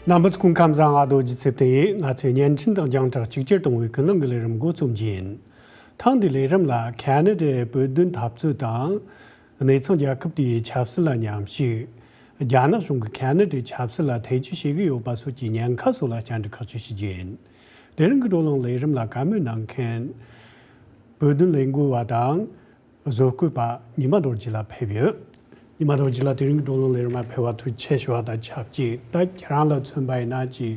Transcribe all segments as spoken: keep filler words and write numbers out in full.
རྣམ་པ་ཚོ་སྐུ་ཁམས་བཟང་། ཨ་རྡོ་རྗེ་ཚེ་བརྟན་ཡིན། ང་ཚོས་བརྙན་འཕྲིན་དང་རྒྱང་བསྒྲགས་གཅིག་གྱུར་གཏོང་བའི་ཀུན་གླེང་གི་ལས་རིམ་འགོ་རྩོམ་རྒྱུ་ཡིན། ཐེངས་འདིའི་ལས་རིམ་ལ་ཁ་ན་ཌའི་བོད་དོན་འཐབ་རྩོད་དང་། གནས་ཚང་རྒྱལ་ཁབ་དེའི་ཆབ་སྲིད་ལ་མཉམ་ཞུགས། རྒྱ་ནག་གཞུང་གིས་ཁ་ན་ཌའི་ཆབ་སྲིད་ལ་ཐེ་ཇུས་བྱེད་ཀྱི་ཡོད་པ་སོགས་ཀྱི་ཉེན་ཁ་སོགས་ལ་བཅར་འདྲི་ཁག་ཅིག་ཞུ་རྒྱུ་ཡིན། དེ་རིང་གི་བགྲོ་གླེང་ལས་རིམ་ལ་བཀའ་མོལ་གནང་མཁན་བོད་དོན་ལས་འགུལ་བ་དང་། བཟོ་བཀོད་པ་ཉི་མ་རྡོ་རྗེ་ལགས་ཕེབས་ཡོད། ཉི་མ་རྡོ་རྗེ་ལགས་དེ་རིང་གི་བགྲོ་གླེང་ལས་རིམ་ལ་ཕེབས་པར་ཐུགས་རྗེ་ཆེ་ཞུ་བ་དང་ཆབས་ཅིག་ད་ཁྱེད་རང་ལ་མཚོན་པ་ཡིན་ན་ཅིག་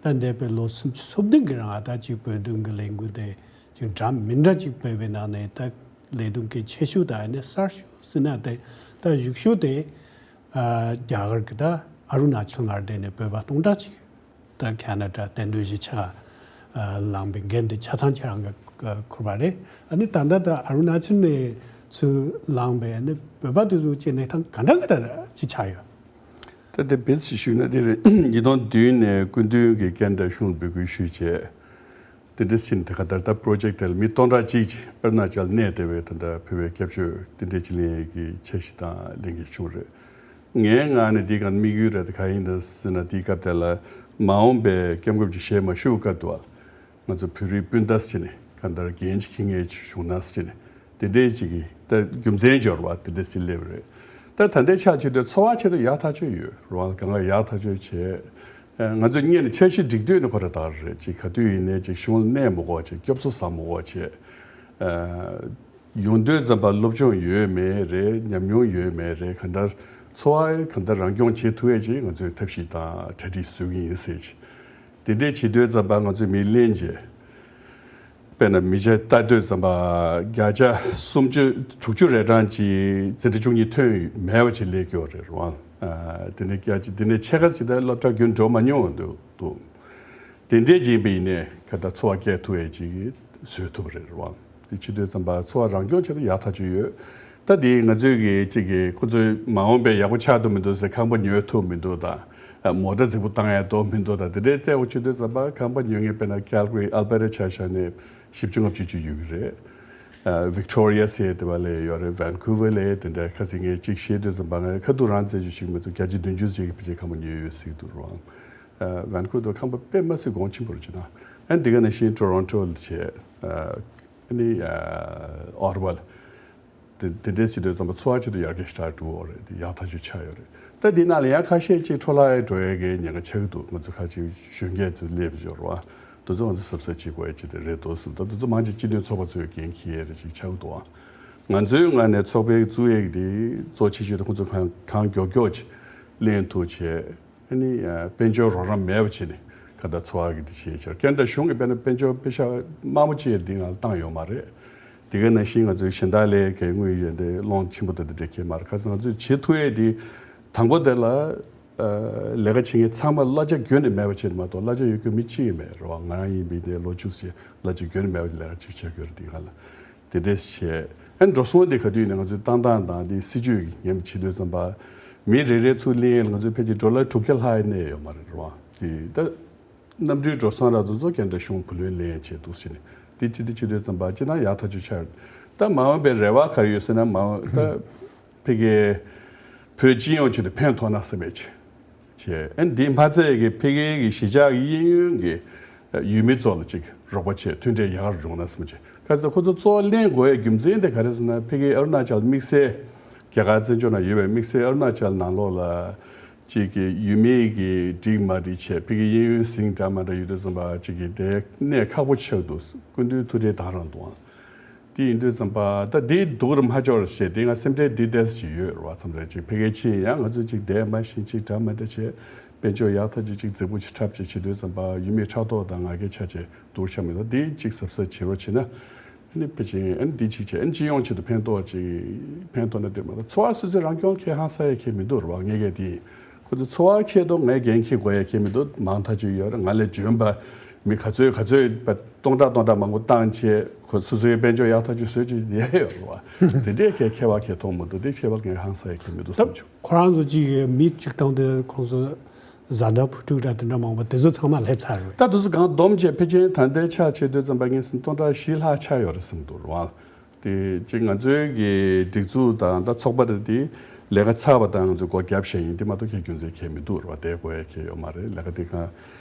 ད་འདས་པའི་ལོ་སུམ་ཅུ་སོ་བདུན་གྱི་རིང་ད་ཅིག་བོད་དོན་གྱི་ལས་འགུལ་དེ་ཅིག་འདྲ་མི་འདྲ་ཅིག་སྤེལ་བའི་ནང་ནས་ད་ལས་དོན་གལ་ཆེ་ཤོས་དང་ནི་གསར་ཤོས་ཟེར་ན་དེ་ད་གཞུག་ཤོས་དེ་རྒྱ་གར་གྱི་ད་ཨ་རུ་ན་ཅལ་ནང་བསྡད་ནས་བོད་པ་སྟོང་ཕྲག་ཅིག་ད་ཁ་ན་ཌ་གཏན་སྡོད་གཞིས་ཆགས་ལངས་པའི་འགན་དེ་ཆ་ཚང་ཁྱེད་རང་གིས་འཁུར་བ་རེད། ཨ་ནི་ད་ལྟ་ད་ཨ་རུ་ན་ཅལ་ནས་ཚུར་ལངས་པའི་ཨ་ནི་བོད་པ་དེ་ཚོ་ཅིག་གནས་སྟངས་ག་འདྲ་ག་འདྲ་ཅིག་ཆགས་ཡོད། ད་དེ་བེད་ཅིག་ཞུས་ན་དེ་རེད། ཉིས་སྟོང་བདུན་ནས་སྐུ་མདུན་གྱིས་ཀན་ཌ་གཞུང་ལ་འབོད་སྐུལ་ཞུས་བྱས། དེ་འདྲ་ཕྱིན་དེ་ག་ད་ལྟ་པྲོ་ཇེཀ་དེ་ལ་མི་སྟོང་ཕྲག་གཅིག་ཅིག་ཨ་རུ་ན་ཅལ་གནས་བསྡད་པའི་ད་ལྟ་བོད་པའི་སྐྱབས་བཅོལ་དེ་འདྲ་ཅིག་ལེན་ཡས་ཀྱི་འཆར་གཞི་དང་ལེན་གྱི་བྱུང་རེད། ངའི་ངག་ནས་འདིའི་སྒང་དམིགས་ཡུལ་རེད་དེ་ག་ཡིན་ད་ཟེར་ན། དེའི་སྐབས་དེ་ལ་མ་འོངས་པའི་སྐྱབས་མགོན་ཆེན་ཞལ་མ་བཞུགས་སྐབས་དུ་བ་ང་ཚོ་བོད་རིགས་སྤུན་ཟླ་ཟེར་ནས་གང་ལྟར་འགན་ཅིག་འཁྱེར་མཁན་ཅིག་བྱུང་ན་ཟེར་ནས་དེ་འདྲའི་ཅིག་གི་ད་རྒྱུ་མཚན་འབྱོར་བ་དེ་འདྲ་ཅིག་སླེབས་རེད། ད་ད་ལྟའི་ཆ་བྱེད་དུས་འཚོ་བ་ཆེད་དུ་ཡག་ཐག་ཆོད་ཡོད་རེད་བ། གང་ག་ཡག་ཐག་ཆོད་བྱས། ང་ཚོས་སྔོན་ནས་འཆར་གཞི་སྒྲིག་དུས་ནས་ཁོ་ར་དར་རེད། ཅིག་ག་དུས་ཡིན་ནའི་ཅིག་གཞུང་ལ་གནས་མི་དགོས་བྱས། སྐྱོབ་གསོ་ཟ་མི་དགོས་བྱས། ཡོང་དུས་ཙམ་པ་སློབ་སྦྱོང་ཡོད་མེད་རེད། ཉམས་མྱོང་ཡོད་མེད་རེད། གང་ལྟར་འཚོ་བ་གང་ལྟར་རང་སྐྱོང་བྱེད་ཐུབ་ཡས་ཅིག་ང་ཚོས་ཐབས་ཤེས་དང་གྲ་སྒྲིག་བཟོ་གི་ཡིན་ཟེར་ཅིག་དེ་འདྲས་བྱེད་དུས་ཙམ་པ་ང་ཚོས་མི་ལེན་བྱས། དཔེར་ན་མི་ཆ་ལྟ་དུས་ཙམ་པ་བརྒྱ་ཆ་སུམ་ཅུ་དྲུག་ཅུ་རེ་གྲངས་ཅིག་འཛིན་གྲྭ་བཅུ་གཉིས་ཐོན་མེད་པ་ཅིག་སླེབས་ཀྱི་ཡོད་རེད་རེད་བ། དེ་ནས་བརྒྱ་ཆ་དེ་ནས་ཕྱེད་ཀ་ཅིག་ད་སློབ་གྲྭ་རྒྱུན་འགྲོ་མ་མྱོང་བ་འདུག་འདུག་དེ་འདྲས་ཅིག་ཡིན་པ་ཡིན་ནའི་ག་ད་འཚོ་བ་སྐྱེལ་ཐུབ་ཡས་ཅིག་བཟོས་ཐུབ་པ་རེད་རེད་བ། དེ་བྱེད་དུས་ཙམ་པ་འཚོ་བ་རང་སྐྱོང་བྱེད་དུ་ཡག་ཐག་ཆོད་ཡོད། ད་དེ་ང་ཚོའི་གི་ཅིག་གི་ཁོ་ཚོའི་མ་འོངས་པའི་ཡག་པོ་ཆགས་ཐུབ་མི་འདུག་ཟེར། ཁང་པ་ཉོ་ཐུབ་མི་འདུག་དང་། མོ་ཊ་རྫིག་པོ་བཏང་ཡས་འདུག་མི་འདུག་དང་། དེ་འདྲའི་བཙལ་བ་བྱེད་དུས་ཙམ་པ་ཁང་པ་ཉོ་མཁན་དཔེར་ན་ཀལ་གྷ་རི་ཨལ་བྷར་ཊ་ཆ་བཞག་ནས་བཞི་བཅུ་ལྔ་བཅུ་ཅིག་ཡོད་ཀྱི་རེད། ཨ། ཝིག་ཊོ་རི་ཡ་ཟེར་དེ་བ་ལ་ཡོད་རེད། ཝན་ཀུ་ཝར་ལ་དེ་འདྲ། ཁ་སང་ངས་ཅིག་བཤད་དུས་ཙམ་པ་ང་ཁ་ཐུག་རང་བཙལ་རྒྱུ་ཞིག་མི་འདུག་བརྒྱ་ཆ་བདུན་ཅུ་ཅིག་གི་ཕལ་ཆེར་ཁང་པ་ཉོས་ཡོད་ཟེར་གྱི་འདུག་རོ། ཨ། ཝན་ཀུ་ཝར་དུ་ཁང་པ་དཔེ་མ་སྲིད་གོང་ཆེན་པོ་རེད་བྱས་ན། ཨ་ནི་དེ་ག་ནང་བཞིན་ཊོ་རོན་ཊོ་ལ་བྱས། ཨ་ནི་ཨ་ཨོ་ཊ་ཝ་ལ། དེ་དེ་འདྲས་བྱེད་དུས་ཙམ་པ་འཚོ་བ་ཆེད་དུ་ཡར་རྒྱས་ཞེ་དྲག་འགྲོ་གི་རེད། དེ་ཡག་ཐག་ཆོད་ཆགས་ཡོད་རེད། ད་དེའི་ནང་ལ་ཡང་ཁ་ཤས་ཅིག་འཕྲོ་བརླག་འགྲོ་ཡས་ཀྱི་ཉེན་ཁ་ཆགས་ཀྱི་འདུག་ང་ཚོ་ཁ་ཅིག་གཞོན་སྐྱེས་ཚོ་སླེབས་ཡོད་རེད་བ། དེ་ཚོ་ང་ཚོ་གཟབ་གཟབ་བྱེད་དགོས་ཡས་ཅིག་དེ་རེད་འདུག་བསམ། ད་དེ་ཚོ་མང་ཆེ་སྤྱི་མཐུན་ཚོགས་པ་ཚོས་འགན་འཁྱེར་ཡས་རེད་ཅིག་ཆགས་ཀྱི་འདུག་ཨ། ང་ཚོའི་ངོས་ནས་ཚོགས་པའི་བཙུགས་ཡས་ཀྱི་དེ་གཙོ་ཆེ་ཤོས་དེ་ཁོང་ཚོ་གང་གང་མགྱོགས་མགྱོགས་ཅིག་ལེན་ཐུབ་བྱས། ཨ་ནི་ཨ་དཔལ་འབྱོར་རོགས་རམ་མེད་པ་བྱས་ནས་ག་ད་འཚོ་བ་གི་དེ་བྱས་ཕྱིར། ཀན་ཌ་གཞུང་གིས་དཔེར་ན་དཔལ་འབྱོར་པེ་ཤག་དམའ་མོ་ཅིག་འདི་ང་ལ་བཏང་ཡོད་མ་རེད། དེ་ག་ནང་བཞིན་ང་ཚོའི་གཞན་དག་ལས་ཀའི་དངུལ་ཡོད་དེ་ལོན་ཆེན་པོ་དེ་དེ་འདྲ་ཁེལ་མ་རེད། ཁ་སང་ང་ཚོས་བྱེད་ཐུབ་ཡས་དེ་དང་པོ་དེ་ལ་ཨ་ལས་ཀ་བྱེད་མཁན་ཚང་མ་གླ་ཆ་གྱོན་ནས་མེད་པ་བྱས་ནས་མ་གཏོགས། གླ་ཆ་ཡོད་རྒྱུ་མི་གཅིག་ཡང་མེད་རེད་བ། ང་རང་ཡིན་པའི་དེ་ལོ་བཅུ་ཙམ་གླ་ཆ་གྱོན་ནས་མེད་པ་ལས་ཀ་ཅིག་བྱས་ཡོད་རེད། དེ་ག་ལ། དེ་འདྲས་བྱས། ཨ་ནི་འགྲོ་སོང་དེ་ག་དུས་ནས་ང་ཚོའི་བཏང་སྟངས་དང་དེ་སྲིད་ཇུས་ཀྱི་ངེས་པ་བྱེད་དུས་ཙམ་པ། མི་རེ་རེ་ཚུར་ལེན་ཡས་ལ་ང་ཚོའི་ཕལ་ཆེར་ཌོ་ལར་དྲུག་བརྒྱ་ལྷག་ཡས་གནས་ཡོད་མ་རེད་རེད་བ། དེ་ད་གནམ་གྲུའི་འགྲོ་སོང་ར་དེ་ཚོ་ཀན་ཌ་གཞུང་བུ་ལོན་ལེན་ཡས་བྱས་འདུག་ཟེར་ནས་དེ་ཅི་དེ་བྱེད་དུས་ཙམ་པ་ཅི་ན་ཡག་ཐག་ཆོད་ཆགས་ཡོད། ད་མ་འོངས་པའི་རེ་བ་ག་རེ་ཡོད་ཟེར་ན། མ་འོངས་ད་ཕ་གིའི་བོད་སྤྱི་ཡོངས་ཆེད་དུ་ཕན་ཐོགས་ན་བསམ་ཡས་ཆེད། བྱས། ཨ་ནི་འདི་མ་ཚད་ཀྱི་ཕ་གིའི་གི་གཞིས་ཆགས་ཀྱི་གཡས་གཡོན་གྱི་ཡུལ་མི་ཚོ་ལ་ཅིག་རོགས་པ་བྱས། མཐུན་འབྲེལ་ཡག་རུ་ཡོང་ན་བསམ་བྱས། ག་ཚོད་ཁོ་ཚོ་གཙོ་བོ་ལེན་དགོས་ཡའི་རྒྱུ་མཚན་དེ་ག་རེ་ཟེར་ན། ཕ་གིའི་ཨ་རུ་ན་ཅལ་དམིགས་བསལ་རྒྱ་གར་བཙན་བྱོལ་ནང་ཡོད་པའི་དམིགས་བསལ་ཨ་རུ་ན་ཅལ་ནང་ལོགས་ལ་ཅིག་གི་ཡུལ་མི་གི་འགྲིག་མ་འགྲིག་བྱས། ཕ་གིའི་གཡས་གཡོན་ཟིང་འདྲ་མ་འདྲ་ཡོད་དུས་ཙམ་པ་ཅིག་གི་དེ་གནས་ཁག་པོ་ཆགས་འདུག་སྐུ་མདུན་ཐུགས་ཁྲལ་གདའ་རང་འདུག་ཨང་། དེ་ཡིན་དུས་ཙམ་པ་ད་འདི་སྡུག་རུ་མ་ཆོག་རེད་ཞེས་དེ་ང་སེམས་ཁྲལ་འདི་ཏོག་ཙམ་ཅིག་ཡོད་རེད་བ། མཚམས་རེ་ཅིག་ཕ་གིར་ཕྱིན་ཡང་ང་ཚོ་ཅིག་བསྡད་མ་ཤེས། ཅིག་འདྲ་མི་འདྲ་བྱས། དཔལ་འབྱོར་ཡག་ཐག་ཆོད་ཅིག་རྫིག་པོ་ཅིག་འཁྲབ་ཅིག་བྱེད་དུས་ཙམ་པ་ཡུལ་མིའི་ཕྲག་དོག་དང་ང་རྒྱལ་ཆགས་བྱས་སྡུག་རུ་ཆགས་མི་འདུག་འདི་ཅིག་གཟབ་གཟབ་བྱེད་རོགས་བྱེད་ན། ཨ་ནི་ཕལ་ཆེར་ཨ་ནི་འདི་ཅིག་བྱས། ཨ་ནི་སྤྱི་ཡོངས་ཆེད་དུ་ཕན་ཐོགས་ཅིག་ཕན་ཐོགས་ན་འདིར་མ་གཏོགས་འཚོ་བ་སོ་སོའི་རང་སྐྱོང་ཁས་ཧང་སང་ཡ་ཁྱད་མི་འདུག་རེད་བ། ངས་གལ་ཏེ་ཁོ་ཚོ་འཚོ་བ་ཆེད་དུ་ངས་འགན་འཁྱེར་དགོས་ཡ་ཁྱད་མི་འདུག་མང་ཐག་ཆོད་ཡོད་རེད། ང་ལས་འཇོན་པ་མི་ག་ཚོད་ག་ཚོད་པ་སྟོང་ཕྲག་སྟོང་ཕྲག་མང་པོ་བཏང་བྱས་ཁོ་སོ་སོའི་དཔལ་འབྱོར་ཡག་ཐག་ཆོད་བཟོས་ཀྱི་ཡོད་རེད་བ། དེ་འདྲའི་ཁྱད་ཁྱད་པར་ཁྱད་མཐོང་མི་འདུག་དེ་ཁྱད་པར་ངས་ཧང་སང་ཡ་ཁྱད་མི་འདུག་བསམ་བྱུང་། ཁོ་རང་ཚོ་གཅིག་གི་མི་གཅིག་དང་དེ་ཁོང་ཚོ་བཟའ་ཟླ་བུ་ཕྲུག་འདྲ་དེ་འདྲ་མང་པོ་དེ་ཚོ་ཚང་མ་སླེབས་ཚར་རེད། ད་དེ་ཚོ་གང་བསྡོམས་བྱས་ཕལ་ཆེར་ད་ལྟའི་ཆ་བྱེད་དུས་ཙམ་པ་ངས་ཟིན་སྟོང་ཕྲག་བཞི་ལྷག་ཆགས་ཡོད་རེད་བསམ་འདུག་རེད་བ། དེ་གཅིག་ང་ཚོའི་གི་སྒྲིག་འཛུགས་དང་ད་ཚོགས་པ་རེད་དེ། ལས་ཀ་ཚར་བ་དང་ང་ཚོས་སྒོ་བརྒྱབ་བཞག་ཡིན། དེ་མ་གཏོགས་ཁྱེད་རྒྱུ་མཚན་གང་ཡང་མི་འདུག་རེད་བ། བསྡད་དགོས་ཡ་གང་ཡང་ཡོད་མ་རེད། ལས་ཀ་དེ་གང་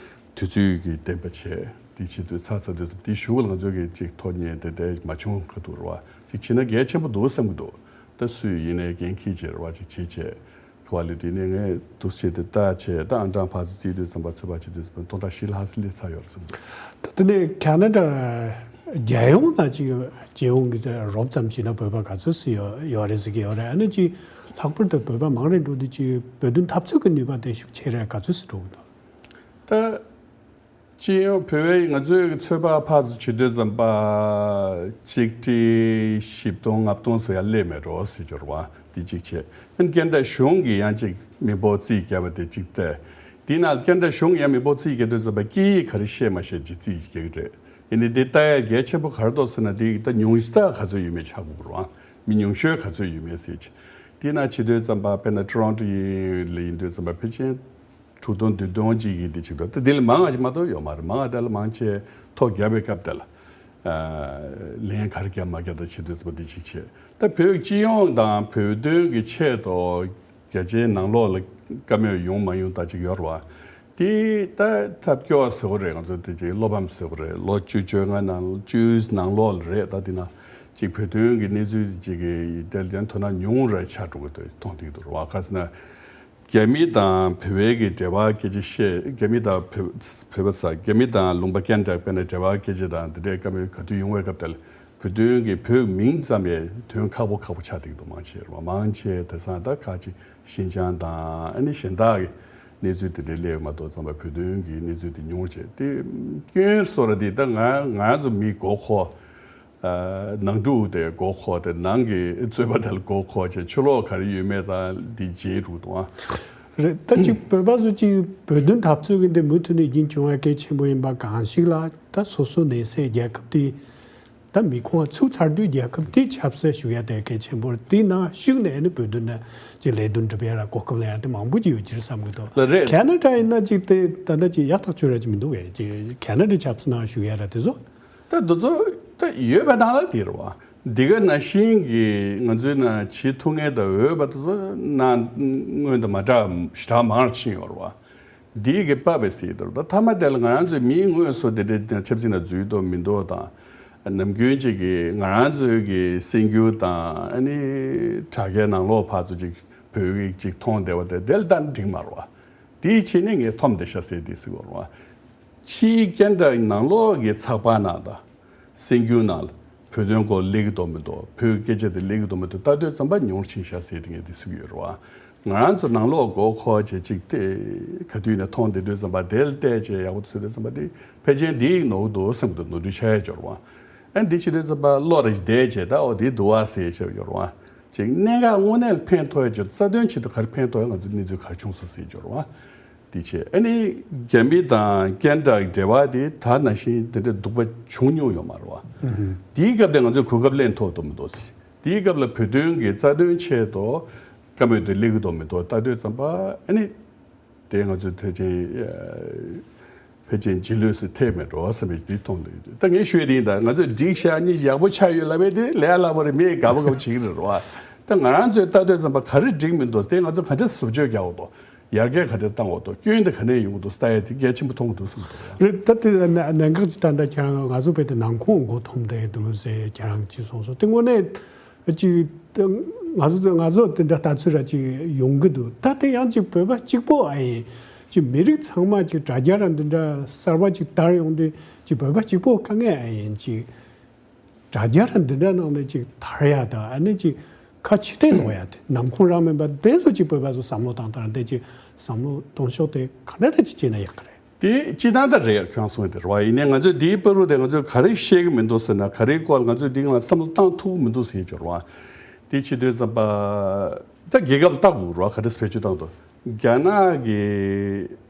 དུས་ཚོད་ཀྱིས་བདེན་པ་བྱས། དེ་བྱེད་དུས་ཚར་ཚར་དུས་ཙམ་དེའི་གཞུག་ལ་ང་ཚོ་གིས་ཅིག་ཐོ་རྙེད་དེ་དེ་མ་བྱུང་ག་འདུག་རེད་བ། ཅིག་བྱེད་ན་གལ་ཆེན་པོ་འདུག་བསམ་གྱི་འདུག་ད་སུས་ཡིན་ནའི་འགན་འཁྱེར་བྱས་རེད་བ། ཅིག་བྱེད་བྱས་ག་བ་ལས་དེ་ནས་ངས་འདུག་བྱས་དེ་ལྟ་བྱས། ད་ཨང་གྲངས་ཕར་ཚུར་བརྩིས་དུས་ཙམ་པ་ཚོད་དཔག་བྱེད་དུས་ཙམ་པ་སྟོང་ཕྲག་བཞི་ལྷག་ཙམ་སླེབས་ཚར་ཡོད་རེད་བསམ་གྱི་འདུག་ད་དེ་ནས་ཁ་ན་ཌ་རྒྱལ་ཡོངས་ལ་ཅིག་སྤྱི་ཡོངས་ཀྱི་རོབ་ཙམ་བྱས་ན་བོད་པ་ག་ཚོད་ཙམ་ཡོད་ཡོད་རེད་ཟེར་གྱི་ཡོད་རེད། ཨ་ནི་ཅིག་ལྷག་པར་དུ་བོད་པ་མང་རུ་འགྲོ་དུས་ཅིག་བོད་དོན་འཐབ་རྩོད་ཀྱི་ནུས་པ་དེ་ཤུགས་ཆེ་རུ་ག་ཚོད་ཙམ་འགྲོ་གི་འདུག་ད་སྤྱི་ཡོངས་བོད་པའི་ང་ཚོའི་ཚོད་དཔག་ཕར་ཚུར་བྱེད་དུས་ཙམ་པ་གཅིག་ཁྲི་བཞི་སྟོང་ལྔ་སྟོང་ཙམ་ཡར་སླེབས་མེད་འགྲོ་ཟེར་གྱི་རེད་བ། འདི་གཅིག་བྱས། ཨ་ནི་ཀེ་ན་ཌ་གཞུང་གིས་ཡང་ཅིག་མི་འབོར་རྩིས་བརྒྱབ་པ་དེ་གཅིག་བལྟས། དེའི་ནང་ཀེ་ན་ཌ་གཞུང་ཡང་མི་འབོར་རྩིས་བརྒྱབ་དུས་ཙམ་པ་སྐད་ཡིག་ག་རེ་ཤེས་མ་ཤེས་ཅིག་རྩིས་བརྒྱབ་ཀྱི་རེད། ཡིན་ནའི་འདི་ལྟ་ཡ་གལ་ཆེན་པོ་ག་རེ་འདུག་ཟེར་ན། དེ་ད་ཉུང་ཤོས་ད་ག་ཚོད་ཡོད་མེད་ཆགས་དགོས་རེད་བ། མི་ཉུང་ཤོས་ག་ཚོད་ཡོད་མེད་ཟེར་ཅིག་དེའི་ནང་བྱེད་དུས་ཙམ་པ་དཔེར་ན་ཊོ་རོན་ཊོ་ཡིན་ལ་ཡིན་དུས་ཙམ་པ་ཕལ་ཆེར་དྲུག་སྟོང་བདུན་སྟོང་ཅིག་གིས་དེ་བྱེད་འདུག་ད་དེ་ལས་མང་བ་ཞིག་མ་གཏོགས་ཡོད་མ་རེད། མང་བ་དེ་ལ་མང་ཆེ་ཐོ་བརྒྱབ་པའི་སྐབས་དེ་ལ་ལན་ག་རེ་བརྒྱབ་མ་བརྒྱབ་ད་བྱེད་དུས་ཙམ་པ་དེ་གཅིག་བྱས། ད་བོད་སྤྱི་ཡོངས་དང་བོད་དོན་གྱི་ཆེད་དུ་རྒྱ་ཆེའི་ནང་ལོགས་ལ་བཀའ་མོལ་ཡོང་མ་ཡོང་ད་ཅིག་ཡོད་རེད་བ། དེ་ད་ཐབས་སྐྱོ་ཟེར་བ་རེད། ང་ཚོ་དེ་ཅིག་བློ་ཕམ་ཟེར་བ་རེད། ལོ་བཅུ་བཅོ་ལྔ་ནང་བཅུའི་ནང་ལོགས་ལ་རེད། ད་དེ་ན་ཅིག་བོད་དོན་གྱི་གནས་ཚུལ་དེ་ཅིག་གི་དེ་ལ་ཡང་དོ་སྣང་ཉུང་རུ་ཆགས་འགྲོ་གི་འདུག་མཐོང་བསྡད་ཀྱི་འདུག་རེད་བ། ག་ཟེར་ན། རྒྱ་མི་དང་བོད་པའི་གི་འབྲེལ་བ་སྐད་ཆ་བཤད། རྒྱ་མི་དང་བོད་བོད་པ་ས་རྒྱ་མི་དང་ལུང་པ་ཀན་ཊ་དཔེར་ན་འབྲེལ་བ་སྐད་ཆ་དང་འདི་འདྲའི་བཀའ་མོལ་ག་དུས་ཡོང་བའི་སྐབས་དེ་ལ་བོད་དོན་གྱི་བོད་མིང་ཙམ་ཡང་དོན་ཁག་པོ་ཁག་པོ་ཆགས་བསྡད་ཀྱི་འདུག་མང་ཆེ་རེད་བ། མང་ཆེ་དེང་སང་ད་ཁ་ཅིག་ཤིན་ཅང་དང་ཨ་ནི་གཞན་དག་གི་གནས་ཚུལ་དེ་འདྲའི་སླེབས་མ་གཏོགས་ཙམ་པ་བོད་དོན་གྱི་གནས་ཚུལ་དེ་ཉུང་བ་བྱས། དེ་སྐྱོན་བཟོ་འདྲ་དེ་ད་ང་ང་ཚོ་མི་མགོ་འཁོར། ཨ། ནང་འཁྲུག་དེ་མགོ་འཁོར་ཏེ་ནང་གི་རྩོད་པ་དེ་ལ་མགོ་འཁོར་བྱས། ཕྱི་ལོགས་ག་རེ་ཡོད་མེད་དང་འདི་བརྗེད་འགྲོ་གི་འདུག་ཨ། རེད། ད་ཅིག་བོད་པ་ཚོ་ཅིག་བོད་དོན་འཐབ་རྩོད་ཀྱི་འདི་མུ་མཐུད་ནས་རྒྱུན་འཁྱོངས་ཡ་གལ་ཆེན་པོ་ཡིན་པ་གང་ཞིག་ལ། ད་སོ་སོ་གནས་སའི་རྒྱལ་ཁབ་དེ་ད་མི་ཁོང་ཚུགས་ཚར་དུས་རྒྱལ་ཁབ་དེའི་ཆབ་སྲིད་ཞུ་ཡ་དེ་གལ་ཆེན་པོ་རེད། དེའི་ནང་ཞུགས་ནས་ནི་བོད་དོན་ནི་ཅིག་ལས་དོན་སྒྲུབ་ཡ་ལ་གོ་སྐབས་ལེན་ཡ་དེ་མང་པོ་ཅིག་ཡོད་ཀྱི་རེད་བསམ་གི་འདུག་ལ་རེད། ཁ་ན་ཌ་ཡིན་ན་ཅིག་དེ་ད་ལྟ་ཅིག་ཡག་ཐག་ཆོད་ར་ཅིག་མི་འདུག་གས། ཅིག་ཁ་ན་ཌའི་ཆབ་སྲིད་ནང་ཞུགས་ཡ་ར་དེ་ཚོ། ད་དེ་ཚོ་ད་ཡོད་པ་ནང་ལ་དེ་རེད་བ། འདི་ག་ནང་བཞིན་གྱི་ང་ཚོའི་ནང་བྱེད་ཐུབ་མཁན་དང་འོས་པ་དེ་ཚོ་ནང་སྔོན་དང་མ་འདྲ་ཞེ་དྲག་མང་རུ་ཕྱིན་ཡོད་རེད་བ། འདིའི་གི་དཔའ་བའི་སྲིད་དོ། ད་མཐའ་མ་དེ་ལ་ང་རང་ཚོའི་མིའི་དངོས་སུ་དེ་འདྲའི་ཆབ་སྲིད་ནང་འཛུལ་འདུག་མི་འདུག་དང་། ནམ་རྒྱུན་ཅིག་གི་ང་རང་ཚོའི་གི་གསར་འགྱུར་དང་ཨ་ནི་དྲ་རྒྱའི་ནང་ལོགས་ཕར་ཚུར་ཅིག་བོད་ཡིག་ཅིག་མཐོང་བསྡད་པ་དེ་དེ་ལ་ད་འགྲིག་མ་རེད་བ། དེའི་ཕྱི་ནས་ངས་མཐོང་བསྡད་ཤག་ཟེར་དེ་ཟེར་གྱི་ཡོད་རེད་བ། ཕྱིའི་རྒྱལ་ཁབ་ནང་ལོགས་ཀྱི་ཚགས་པར་ནང་དང་། གསར་འགྱུར་ནང་ལ་བོད་དོན་སྐོར་སླེབས་ཀྱི་འདུག་མི་འདུག་བོད་སྐད་ཆ་དེ་སླེབས་ཀྱི་འདུག་མི་འདུག་ལྟ་དུས་ཙམ་པ་ཉུང་རུ་ཕྱིན་ཤག་ཟེར་དེ་ངས་དེ་ཟེར་གྱི་ཡོད་རེད་བ། ང་རང་ཚོ་ནང་ལོགས་མགོ་འཁོར་བྱས་ཅིག་དེ་ག་དུས་ནས་མཐོང་བསྡད་དུས་ཙམ་པ་དེ་ལ་བལྟས་བྱས་ཡག་པོ་ཟེར་དུས་ཙམ་པ་དེ་ཕལ་ཆེར་འདི་ཡིག་ནོར་གྱི་འདུག་བསམ་གྱི་འདུག་ནོར་འཁྲུལ་ཆགས་ཡ་འབྱོར་བ། ཨ་འདི་བྱེད་དུས་ཙམ་པ་བློ་རེ་བདེ་བྱས་ད་ཨོ་འདི་འདུག་བ་ཟེར་བྱས་འབྱོར་བ། ཅིག་གནད་འགག་དངོས་གནས་ལ་ཕན་ཐོགས་ཡ་ཅིག་རྩ་དོན་ཆེད་དུ་ག་རེ་ཕན་ཐོགས་ཡ་ང་ཚོ་གནས་ཚུལ་ག་རེ་བྱུང་སོང་ཟེར་འབྱོར་བ། དེ་བྱས་ཨ་ནི་རྒྱ་མི་དང་ཀན་ཊ་གི་འབྲེལ་བ་དེ་ད་ནང་བཞིན་དེ་འདྲ་སྡུག་པ་བྱུང་མྱོང་ཡོད་མ་རེད་བ། དེའི་སྐབས་དེ་ང་ཚོས་གོ་སྐབས་ལེན་ཐུབ་འདུག་མི་འདུག་ཟེར། དེའི་སྐབས་ལ་བོད་དོན་གྱི་རྩ་དོན་ཆེད་དུ་བཀའ་མོལ་དེ་སླེབས་ཀྱི་འདུག་མི་འདུག་ལྟ་དུས་ཙམ་པ་ཨ་ནི་དེ་ང་ཚོས་ཐེག་ཆེན་ཕལ་ཆེར་རྗེས་ལུས་སུ་ཐེབས་མེད་འགྲོ་བསམ་པའི་འདི་མཐོང་འདུག་ད་ངས་ཞུ་ཡ་དེ་ཡིན། ད་ང་ཚོས་འགྲིག་ཤག་གཉིས་ཡག་པོ་ཆགས་ཡོད་ལབ་པའི་དེ་ལས་སླ་པོ་རེད། མི་དགའ་པོ་དགའ་པོ་བྱེད་ཀྱི་རེད་བ། ད་ང་རང་ཚོས་ལྟ་དུས་ཙམ་པ་ག་རེ་འགྲིག་མི་འདུག་དེ་ང་ཚོ་ག་འདྲ་ཟུར་བཅོས་རྒྱག་དགོས་འདུག་ཡར་རྒྱས་ག་འདྲ་གཏང་དགོས་འདུག་སྐྱོན་དེ་ག་ནས་ཡོང་གི་འདུག་ལྟ་ཡ་དེ་གལ་ཆེན་པོ་མཐོང་གི་འདུག་བསམ་གྱི་འདུག་རེད། ད་དེ་གནད་འགག་ཅིག་ད་ལྟ་ཁྱེད་རང་ང་ཚོ་བོད་དེ་ནང་ཁོངས་མགོ་འཐོམས་བསྡད་འདུག་ཟེར་ཁྱེད་རང་ཅིག་གསུངས་སོང་། དེ་དངོས་གནས་ཅིག་ང་ཚོ་ང་ཚོ་དེ་འདྲ་ལྟ་ཚུལ་ར་ཅིག་ཡོང་གི་འདུག་ད་དེ་ཡང་ཅིག་བོད་པ་གཅིག་པོ་ཨ་ཡིན། ཅིག་མི་རིགས་ཚང་མ་ཅིག་དྲ་རྒྱ་ར་འདི་འདྲ་གསར་པ་ཅིག་དར་ཡོང་དུས་ཅིག་བོད་པ་གཅིག་པོ་དཀའ་ངལ་ཨ་ཡིན། ཅིག་དྲ་རྒྱ་ར་འདི་འདྲ་ནང་ནས་ཅིག་དར་ཡ་དང་ཨ་ནི་ཅིག་ཁ་ཕྱི་བལྟས་ལོག་ཡ་དེ་ནང་ཁོངས་རང་མིན་པ་དེ་ཚོ་ཅིག་བོད་པ་ཚོ་བསམ་བློ་བཏང་སྟངས་དེ་ཅིག་བསམ་བློ་གཏོང་ཕྱོགས་དེ་ག་འདྲ་འདྲ་ཅིག་བྱས་ན་ཡག་གི་རེད། དེ་སྤྱི་བཏང་ད་རེད། ཁྱོད་གསུངས་དེ་རེད་བ། ཡིན་ནའི་ང་ཚོས་འདིའི་བར་དུ་དེ་ང་ཚོས་ག་རེ་ཤེས་ཀྱི་མི་འདུག་ཟེར་ན། ག་རེའི་སྐོར་ལ་ང་ཚོས་འདི་སྒང་ལ་བསམ་བློ་བཏང་ཐུབ་ཀྱི་མི་འདུག་ཟེར་གྱི་ཡོད་རེད་བ། དེ་བྱེད་དུས་ཙམ་པ་ད་རྒྱལ་ཁབ་ལ་ལྟ་དགོས་རེད་བ། ག་འདྲས་བེད་སྤྱོད་བཏང་འདུག་རྒྱ་ནག་གི་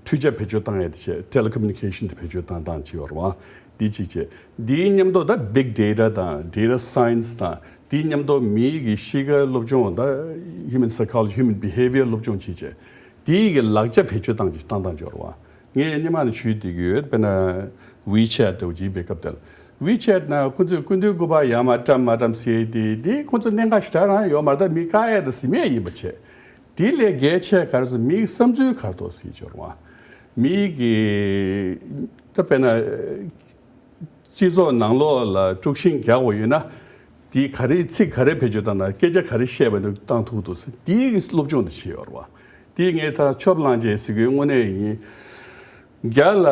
འཕྲུལ་ཆས་བེད་སྤྱོད་བཏང་ཡ་དེ་བྱས། ཊེ་ལེ་ཀོ་མུ་ནི་ཀེ་ཤན་དེ་བེད་སྤྱོད་བཏང་སྟངས་ཅིག་ཡོད་རེད་བ། འདི་གཅིག་བྱས། འདིའི་མཉམ་དུ་ད་བིག་ཌེ་ཊ་དང་ཌེ་ཊ་སའེན་སི་དང་དེའི་མཉམ་དུ་མིའི་གི་གཤིས་ཀ་སློབ་སྦྱོང་ད་ཧིའུ་མན་སའི་ཁོ་ལོ་ཇི་ཧིའུ་མན་བི་ཧེ་བི་ཡར་སློབ་སྦྱོང་བྱེད་བྱས། དེའི་གི་ལག་ཆ་བེད་སྤྱོད་བཏང་ཅིག་བཏང་སྟངས་ཅིག་ཡོད་རེད་བ། ངས་སྔོན་མ་ནས་ཞུས་བསྡད་ཀྱི་ཡོད། དཔེར་ན་ཝི་ཆེ་ཊི་འདྲ་བོ་ཅིག་ཡིན་པའི་སྐབས་དེར། ཝི་ཆེ་ཊི་ནང་ཁོ་ཚོས་སྐུ་མདུན་སྐུ་པར་ཡར་མར་བཀྲམ་མ་བཀྲམ་ཟེར་དེ་དེ་ཁོ་ཚོ་གནད་འགག་ཞེ་དྲག་རང་ཡོད་མ་རེད། ད་མི་བཀག་ཡས་དང་ཟིན་ཡས་ཡིན་པ་བྱས། དེ་ལས་གལ་ཆེ་ག་རེ་ཟེར། མིའི་བསམ་ཚུལ་ག་རེ་འདུག་ཟེར་གྱི་ཡོད་རེད་བ། མི་གི་ད་དཔེར་ན་སྤྱི་ཚོགས་ནང་ལོགས་ལ་དཀྲུག་ཤིང་རྒྱག་དགོས་ཡོད་ན། དེ་ག་རེ་ཚིག་ག་རེ་བེད་སྤྱོད་བཏང་ན། སྐད་ཆ་ག་རེ་བཤད་པ་འདུག་བཏང་ཐུབ་འདུག་ཟེར། དེའི་སློབ་སྦྱོང་དེ་བྱས་ཡོད་རེད་བ། དེ་ངས་ད་ཆོབ་གླང་ཅན་ཟེར་གྱི་དངོས་གནས་ཡིན། རྒྱ་ལ་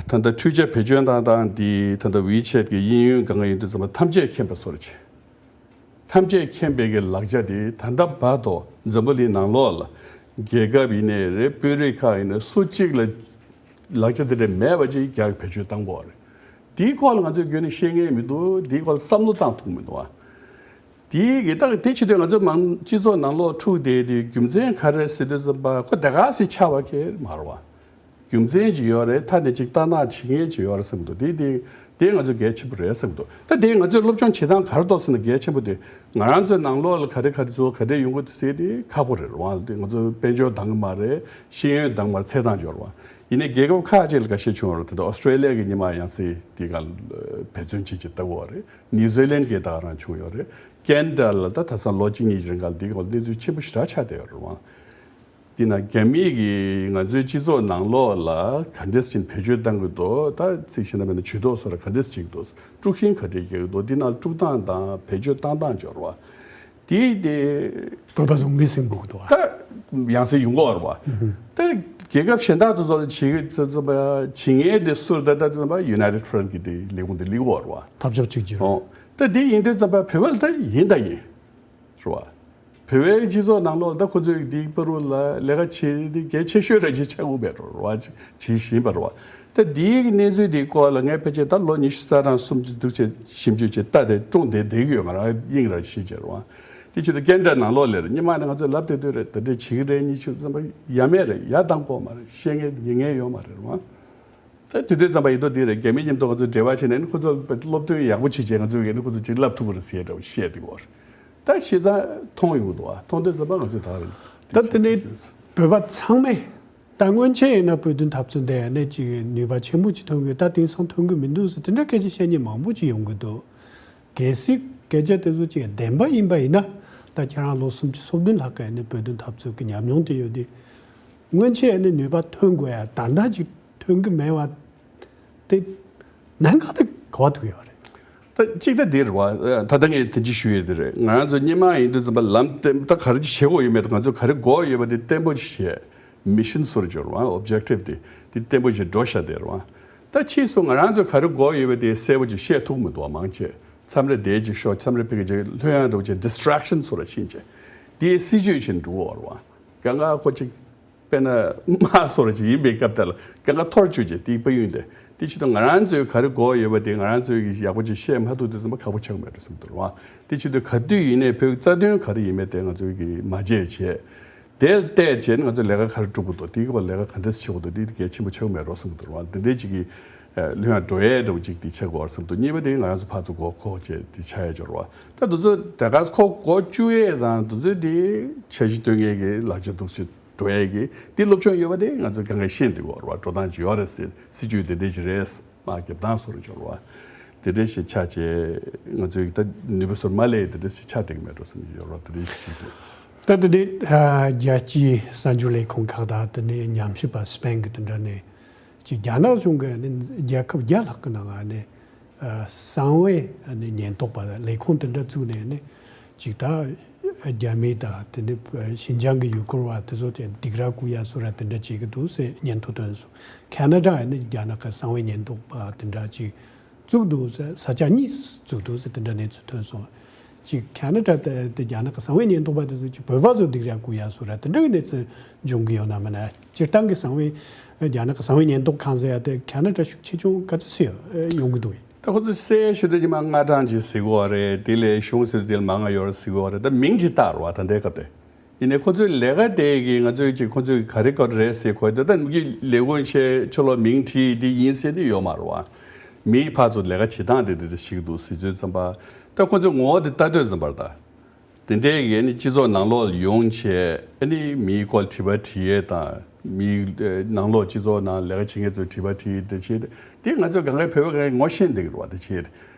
ད་ལྟ་འཕྲུལ་ཆས་བེད་སྤྱོད་བཏང་སྟངས་དེ། ད་ལྟ་ཝི་ཆེད་ཀྱི་དབྱིན་ཡུལ་གང་ག་ཡིན་དུས་ཙམ་པ་ཐམས་ཅད་མཁྱེན་པ་བཟོ་འདྲ་བྱས། ཐམས་ཅད་མཁྱེན་པའི་གི་ལག་ཆ་དེ་ད་ལྟ་བར་དུ་འཛམ་བུ་གླིང་ནང་ལོགས་ལ་རྒྱལ་ཁབ་ཡིན་ནའི་རེད། དཔོན་རིགས་ཁག་ཡིན་ནའི་སུ་གཅིག་ལ་ལག་ཆ་དེ་འདྲ་མེད་པ་ཅིག་རྒྱ་གིས་བེད་སྤྱོད་བཏང་གི་ཡོད་རེད། དེའི་སྐོར་ལ་ང་ཚོས་ཁྱོན་ནས་ཤེས་མཁན་མི་འདུག་དེའི་སྐོར་ལ་བསམ་བློ་བཏང་ཐུབ་མི་འདུག་བ། དེའི་གི་ད་དེ་བྱེད་དུས་ང་ཚོ་མང་སྤྱི་ཚོགས་ནང་ལོགས་འཁྲུག་བསྡད་དེ་རྒྱུ་མཚན་ག་རེ་ཟེར་དུས་ཙམ་པ། ཁོ་དེ་ག་ཟེ་ཆགས་པ་གང་ཡང་མ་རེད་བ། རྒྱུ་མཚན་ཅིག་ཡོད་རེད། མཐའ་ནས་ཅིག་ལྟ་ན་བྱེད་མཁན་ཅིག་ཡོད་རེད་བསམ་གྱི་འདུག་དེ་དེ་དེ་ང་ཚོ་གལ་ཆེན་པོ་རེད་བསམ་གྱི་འདུག་ད་དེ་ང་ཚོས་སློབ་སྦྱོང་བྱེད་སྟངས་ག་རེ་འདུག་ཟེར་ན་གལ་ཆེན་པོ་དེ། ང་རང་ཚོའི་ནང་ལོགས་ལ་ག་རེ་ག་རེ་བཟོ། ག་རེ་ཡོང་གི་འདུག་ཟེར་དེ་ཁག་པོ་རེད་བ། དེ་ང་ཚོ་དཔལ་འབྱོར་འདང་གི་མ་རེད། ཤེས་ཡོན་འདང་མ་རེད། ཚད་དང་འབྱོར་བ། ཡིན་ནའི་རྒྱལ་ཁབ་ཁག་ཅིག་ལ་འགའ་ཤས་བྱུང་བ་རེད། ད་ལྟ་ཨོ་སི་ཀྲེ་ལི་ཡ་གི་སྔོན་མ་ཡང་སྲིད་དེ་ག་འབད་བརྩོན་བྱེད་ཀྱི་ལྟ་བུ་རེད། ནིའུ་ཛི་ལན་གྱི་ད་ག་རང་བྱུང་ཡོད་རེད། ཁེ་ན་ཌ་ལ་ད་ད་ས་ལོ་གཅིག་གཉིས་རིང་ག་ལ་དེ་ག་གནས་ཚུལ་ཆེན་པོ་ཞེ་དྲག་ཆགས་བསྡད་ཡོད་རེད་བ། དེས་ན་རྒྱ་མི་གིས་ང་ཚོའི་སྤྱི་ཚོགས་ནང་ལོགས་ལ་ག་འདྲས་ཅིག་བེད་སྤྱོད་བཏང་གི་འདུག་ད་ཚིག་བྱས་ན་མིན་ན་ཇུས་གཏོགས་སོགས་ལ་ག་འདྲས་བྱེད་ཀྱི་འདུག་དཀྲུག་ཤིང་ག་འདྲས་རྒྱག་གི་འདུག་དེ་ནང་དཀྲུག་སྟངས་དང་བེད་སྤྱོད་བཏང་སྟངས་སྦྱོར་བ་དེ་དེ། བོད་པ་ཚོ་ངོས་ཟིན་དགོས་ཀྱི་འདུག་བ། ད་ཡང་སེ་ཡོང་གི་ཡོད་རེད་བ། ད་རྒྱལ་ཁབ་གཞན་དག་དེ་ཚོ་ལ་བྱེད་ཀྱི་ཚོ་ཚོ་བྱེད་མཁན་དེ་སུ་རེད། ད་ད་ཚོ་ཡུ་ནའི་ཊེཌ་ཕ་རན་ཊི་གི་དེ་ལས་ཁུངས་དེ་སླེབས་ཀྱི་ཡོད་རེད་བ། འཐབ་ཕྱོགས་གཅིག་གྱུར། ཨོ། ད་དེ་ཡིན་དུས་ཙམ་པ་བོད་པ་ལ་ད་ཡིན་ད་ཡིན། རེད་བ། བོད་པའི་སྤྱི་ཚོགས་ནང་ལོགས་ལ་ད་ཁོ་ཚོས་འདི་བར་དུ་ལ་ལས་ཀ་བྱེད་འདི་གལ་ཆེ་ཤོས་ར་ཅིག་ཆགས་ཀྱི་ཡོད་རེད་བ། བྱེད་བཞིན་པ་རེད་བ། ད་འདིའི་གནས་ཚུལ་འདིའི་སྐོར་ལ་ངས་ཕལ་ཆེར་ད་ལོ་ཉི་ཤུ་རྩ་གྲངས་སུམ་ཅུ་འདུག་བྱས་ཞིབ་འཇུག་བྱས་ལྟ་དེ་ཀྲུང་དེ་བསྡད་ཀྱི་ཡོད། ང་རང་དབྱིངས་ར་ཤེས་བྱས་རེད་བ། དེ་ཕྱིར་དུ་ཁེ་ན་ཌ་ནང་ལོགས་ལ་རེད། སྔོན་མ་ནས་ང་ཚོས་ལབ་བསྡད་དུས་རེད། དེ་འདྲས་བྱེད་ཀྱི་རེད། ཉི་ཤུ་རྩ་གྲངས་ཡ་མེད་རེད། ཡ་བཏང་དགོས་མ་རེད། བཤད་མཁན་ཉན་མཁན་ཡོད་མ་རེད་བ། ད་དེ་དུས་ཙམ་པ་ཡིན་དུས་འདི་རེད། རྒྱ་མི་མཉམ་དུ་ང་ཚོས་འབྲེལ་བ་བྱས་ནས་ནི་ཁོ་ཚོ་སློབ་སྟོན་ཡག་པོ་བྱེད་བྱས་ང་ཚོས་ཡིན་ནི་ཁོ་ཚོ་ཅིག་ལབ་ཐུབ་པ་རེད་ཟེར་འདྲ་བོ་བཤད་འདུག་བ། ད་བྱས་ཙང་མཐོང་ཡོང་གི་འདུག་བ། མཐོང་དུས་ཙམ་པ་ང་ཚོས་ད་རེད། ད་དེ་ནས་བོད་པ་ཚང་མས་ད་སྔོན་ཆད་ཡིན་ན་བོད་དོན་འཐབ་རྩོད་འདི་ནས་ཅིག་ནུས་པ་ཆེན་པོ་ཅིག་ཐོན་གི། ད་དེང་སང་ཐོན་གི་མི་འདུག་ཟེར་དེ་འདྲ་སྐད་ཆ་བཤད་མཁན་མང་པོ་ཅིག་ཡོང་གི་འདུག་གལ་སྲིད་སྐད་ཆ་དེ་ཚོ་ཅིག་བདེན་པ་ཡིན་པ་ཡིན་ན། ད་ཁྱེད་རང་ལོ་སུམ་ཅུ་སོ་བདུན་ལྷག་གི་ནས་བོད་དོན་འཐབ་རྩོད་ཀྱི་ཉམས་མྱོང་དེ་ཡོད་དེ། སྔོན་ཆད་ནས་ནུས་པ་ཐོན་དགོས་ཡ། ད་ལྟ་ཅིག་ཐོན་གི་མེད་པ་དེ་གནད་འགག་དེ་ག་པར་ཐུག་ཡོད་རེད། ད་གཅིག་ད་འདི་རེད་བ། ད་ལྟ་ངས་དེ་ཅིག་ཞུ་ཡས་དེ་རེད། ང་རང་ཚོ་སྔོན་མ་ཡིན་དུས་ཙམ་པ་ལམ་སྟོན་ད་ག་རེ་ཅིག་བྱེད་དགོས་ཡོད་མེད་དང་། ང་ཚོ་ག་རེ་དགོས་ཡོད་པ་དེ་བརྟན་པོ་ཅིག་བྱས། མི་ཤན་སོར་སྦྱོར་བ། ཨོབ་ཇེག་ཊིབ་དེ་དེ་བརྟན་པོ་ཞིག་འགྲོ་ཤ་དེ་རེད་བ། ད་ཕྱིས་སུ་ང་རང་ཚོ་ག་རེ་དགོས་ཡོད་པ་དེ་གསལ་པོ་ཅིག་བཤད་ཐུབ་མི་འདུག་བ། མང་ཆེ་མཚམས་རེ་དེ་ཅིག་ཤོག་མཚམས་རེ་ཕ་གི་ཅིག་ལྷོད་ཡངས་འགྲོ་ཅིག་ཌི་སི་ཊེག་ཤན་སོར་ཕྱིན་ཅིག་དེའི་སྲིད་ཇུས་ཅིག་འགྲོ་གི་ཡོད་རེད་བ། གང་ག་ཁོ་ཅིག་དཔེར་ན་དམག་སོར་ཅིག་ཡིན་པའི་སྐབས་དེ་ལ་གང་ག་འཐོར་བཅུག་ཅིག་དེའི་དཔལ་ཡོན་དེ། དེ་ཕྱིར་དུ་ང་རང་ཚོས་ག་རེ་དགོས་ཡོད་པ་དེ་ང་རང་ཚོས་ཀྱི་ཡག་པོ་ཅིག་བཤད་མ་ཐུབ་དུས་ཙམ་པ་ཁག་པོ་ཆགས་མེད་འགྲོ་བསམ་གྱི་འདུག་བ། དེ་ཕྱིར་དུ་ག་དུས་ཡིན་ནའི་བོད་རྩ་དོན་ག་རེ་ཡིན་མིན་དེ་ང་ཚོས་ཀྱི་མ་བརྗེད་བྱས། དེ་ལ་བལྟས་བྱས་ནས་ང་ཚོས་ལས་ཀ་ག་རེ་སྒྲུབ་དགོས་འདུག་དེའི་སྐོར་ལས་ཀ་ག་འདྲས་བྱེད་དགོས་འདུག་དེ་གལ་ཆེན་པོ་ཆགས་མེད་འགྲོ་བསམ་གྱི་འདུག་བ། འདི་འདྲའི་ཅིག་གི་ལྷོད་ཡངས་འགྲོ་ཡས་འདྲ་བོ་ཅིག་དེ་ཆགས་དགོས་བསམ་འདུག་གཉིས་པ་དེ་ང་རང་ཚོ་ཕར་ཚུར་མགོ་འཁོར་བྱས་དེ་ཆགས་ཡས་སྦྱོར་བ། ད་དེ་ཚོ་དེ་ག་ཁོ་མགོ་བཅུག་ཡས་དང་དེ་ཚོ་དེ་འཆར་གཞི་བཏོན་མཁན་གྱི་ལག་ཆ་འདུག་ཅིག་འགྲོ་ཡས་ཀྱི་དེ་སློབ་སྦྱོང་ཡོད་པ་དེ་ང་ཚོས་གང་ག་ཤེས་འདུག་བ། འགྲོ་སྟངས་ཅིག་ཡོད་རེད་ཟེར། སྲིད་ཇུས་དེ་འདྲས་ཅིག་རེད། དམག་རྒྱབ་སྟངས་སོར་སྦྱོར་བ། དེ་འདྲ་ཞིག་ཆགས་བྱས་ང་ཚོའི་ད་ནུས་པ་སོར་མ་སླེབས་དེ་འདྲ་ཞིག་ཆགས་བསྡད་ཀྱི་མེད་འགྲོ་བསམ་གྱི་ཡོད་རེད། དེ་འདྲ་ཞིག་འདུག་ད་དེ་ནས་རྒྱལ་སྤྱིའི་གསར་འགྱུར་ལས་ཁུངས་ཁག་དང་དེ་ནས་ཉམས་ཞིབ་པ་སི་པན་གྱི་དེ་འདྲ་ནས་ཅིག་རྒྱ་ནག་གཞུང་གིས་ནི་རྒྱལ་ཁབ་བརྒྱ་ལྷག་གི་ནང་ནས་གསང་བའི་ནི་ཉེན་རྟོག་པ་ལས་ཁུངས་དེ་འདྲ་བཙུགས་ནས་ནི་ཅིག་ད་རྒྱ་མི་དང་དེ་ནི་ཤིན་ཅང་གི་ཡུ་གུར་བ་དེ་ཚོ་དེ་སྡིགས་ར་བསྐུལ་ཡ་བཟོ་ར་དེ་འདྲ་བྱེད་ཀྱི་འདུག་ཟེར་སྙན་ཐོ་ཐོན་སོང་། ཁེ་ན་ཌ་ནི་རྒྱ་ནག་གི་གསང་བའི་ཉེན་རྟོག་པ་དེ་འདྲ་ཅིག་བཙུགས་འདུག་ཟེར། ས་ཆ་གཉིས་བཙུགས་འདུག་ཟེར་དེ་འདྲ་གནས་ཚུལ་ཐོན་སོང་། ཅིག་ཁེ་ན་ཌ་དེ་དེ་རྒྱ་ནག་གི་གསང་བའི་ཉེན་རྟོག་པ་དེ་ཚོ་ཅིག་བོད་པ་ཚོ་སྡིགས་ར་བསྐུལ་ཡ་བཟོ་ར་དེ་འདྲ་གི་གནས་ཚུལ་འབྱུང་གི་ཡོད་ན་མིན་ན། སྤྱིར་བཏང་གི་གསང་བའི་རྒྱ་ནག་གི་གསང་བའི་ཉེན་རྟོག་ཁང་ཟེར་ཡ་དེ་ཁེ་ན་ཌ་ཤུགས་ཆེ་ཆུང་ག་ཚོད་ཟེར་ཡོང་གི་འདུག་ད་ཁོ་ཚོ་གསལ་ཞུ་དུས་ཀྱི་མ་ལྔ་གྲངས་ཅིག་ཟེར་གི་ཡོད་རེད། དེ་ལས་གཞུང་ཟེར་དུས་དེ་ལ་མ་ལྔ་ཡོད་རེད་ཟེར་གི་ཡོད་རེད། ད་མིང་ཅིག་བཏགས་རེད་བ། ད་ལྟའི་སྐབས་དེ་ཡིན་ནའི་ཁོ་ཚོའི་ལས་ཀ་དེ་གི་ང་ཚོའི་ཅིག་ཁོ་ཚོའི་ག་རེ་ག་རེ་རེད་ཟེར་གོ་དེ་ད་མི་གི་ལས་ཁུངས་ཆེ་ཆུ་ལོག་མིང་བྲིས་དེ་ཡིན་ཟེར་དེ་ཡོད་མ་རེད་བ། མིའི་ཕར་ཚུར་ལས་ཀ་བྱེད་སྟངས་དེ་དེ་འདྲ་ཞིག་འདུག་ཟེར་ཚོད་ཙམ་པ། ད་ཁོ་ཚོའི་ངོ་བོ་དེ་ལྟ་དུས་ཙམ་པར་ད། དེ་འདྲའི་གི་ཨ་ནི་སྤྱི་ཚོགས་ནང་ལོགས་ལ་ཡོང་བྱས་ཨ་ནི་མིའི་སྐོར་དྲི་བ་དྲི་ཡས་དང་། མིའི་ནང་ལོགས་སྤྱི་ཚོགས་ནང་ལས་ཀ་བྱེད་མཁན་ཚོས་དྲི་བ་དྲི་ཡས་དེ་བྱས་དེ་ང་ཚོས་གང་ག་བོད་པ་གང་ག་ངོ་ཤེས་འདུག་རེད་བ། དེ་བྱས་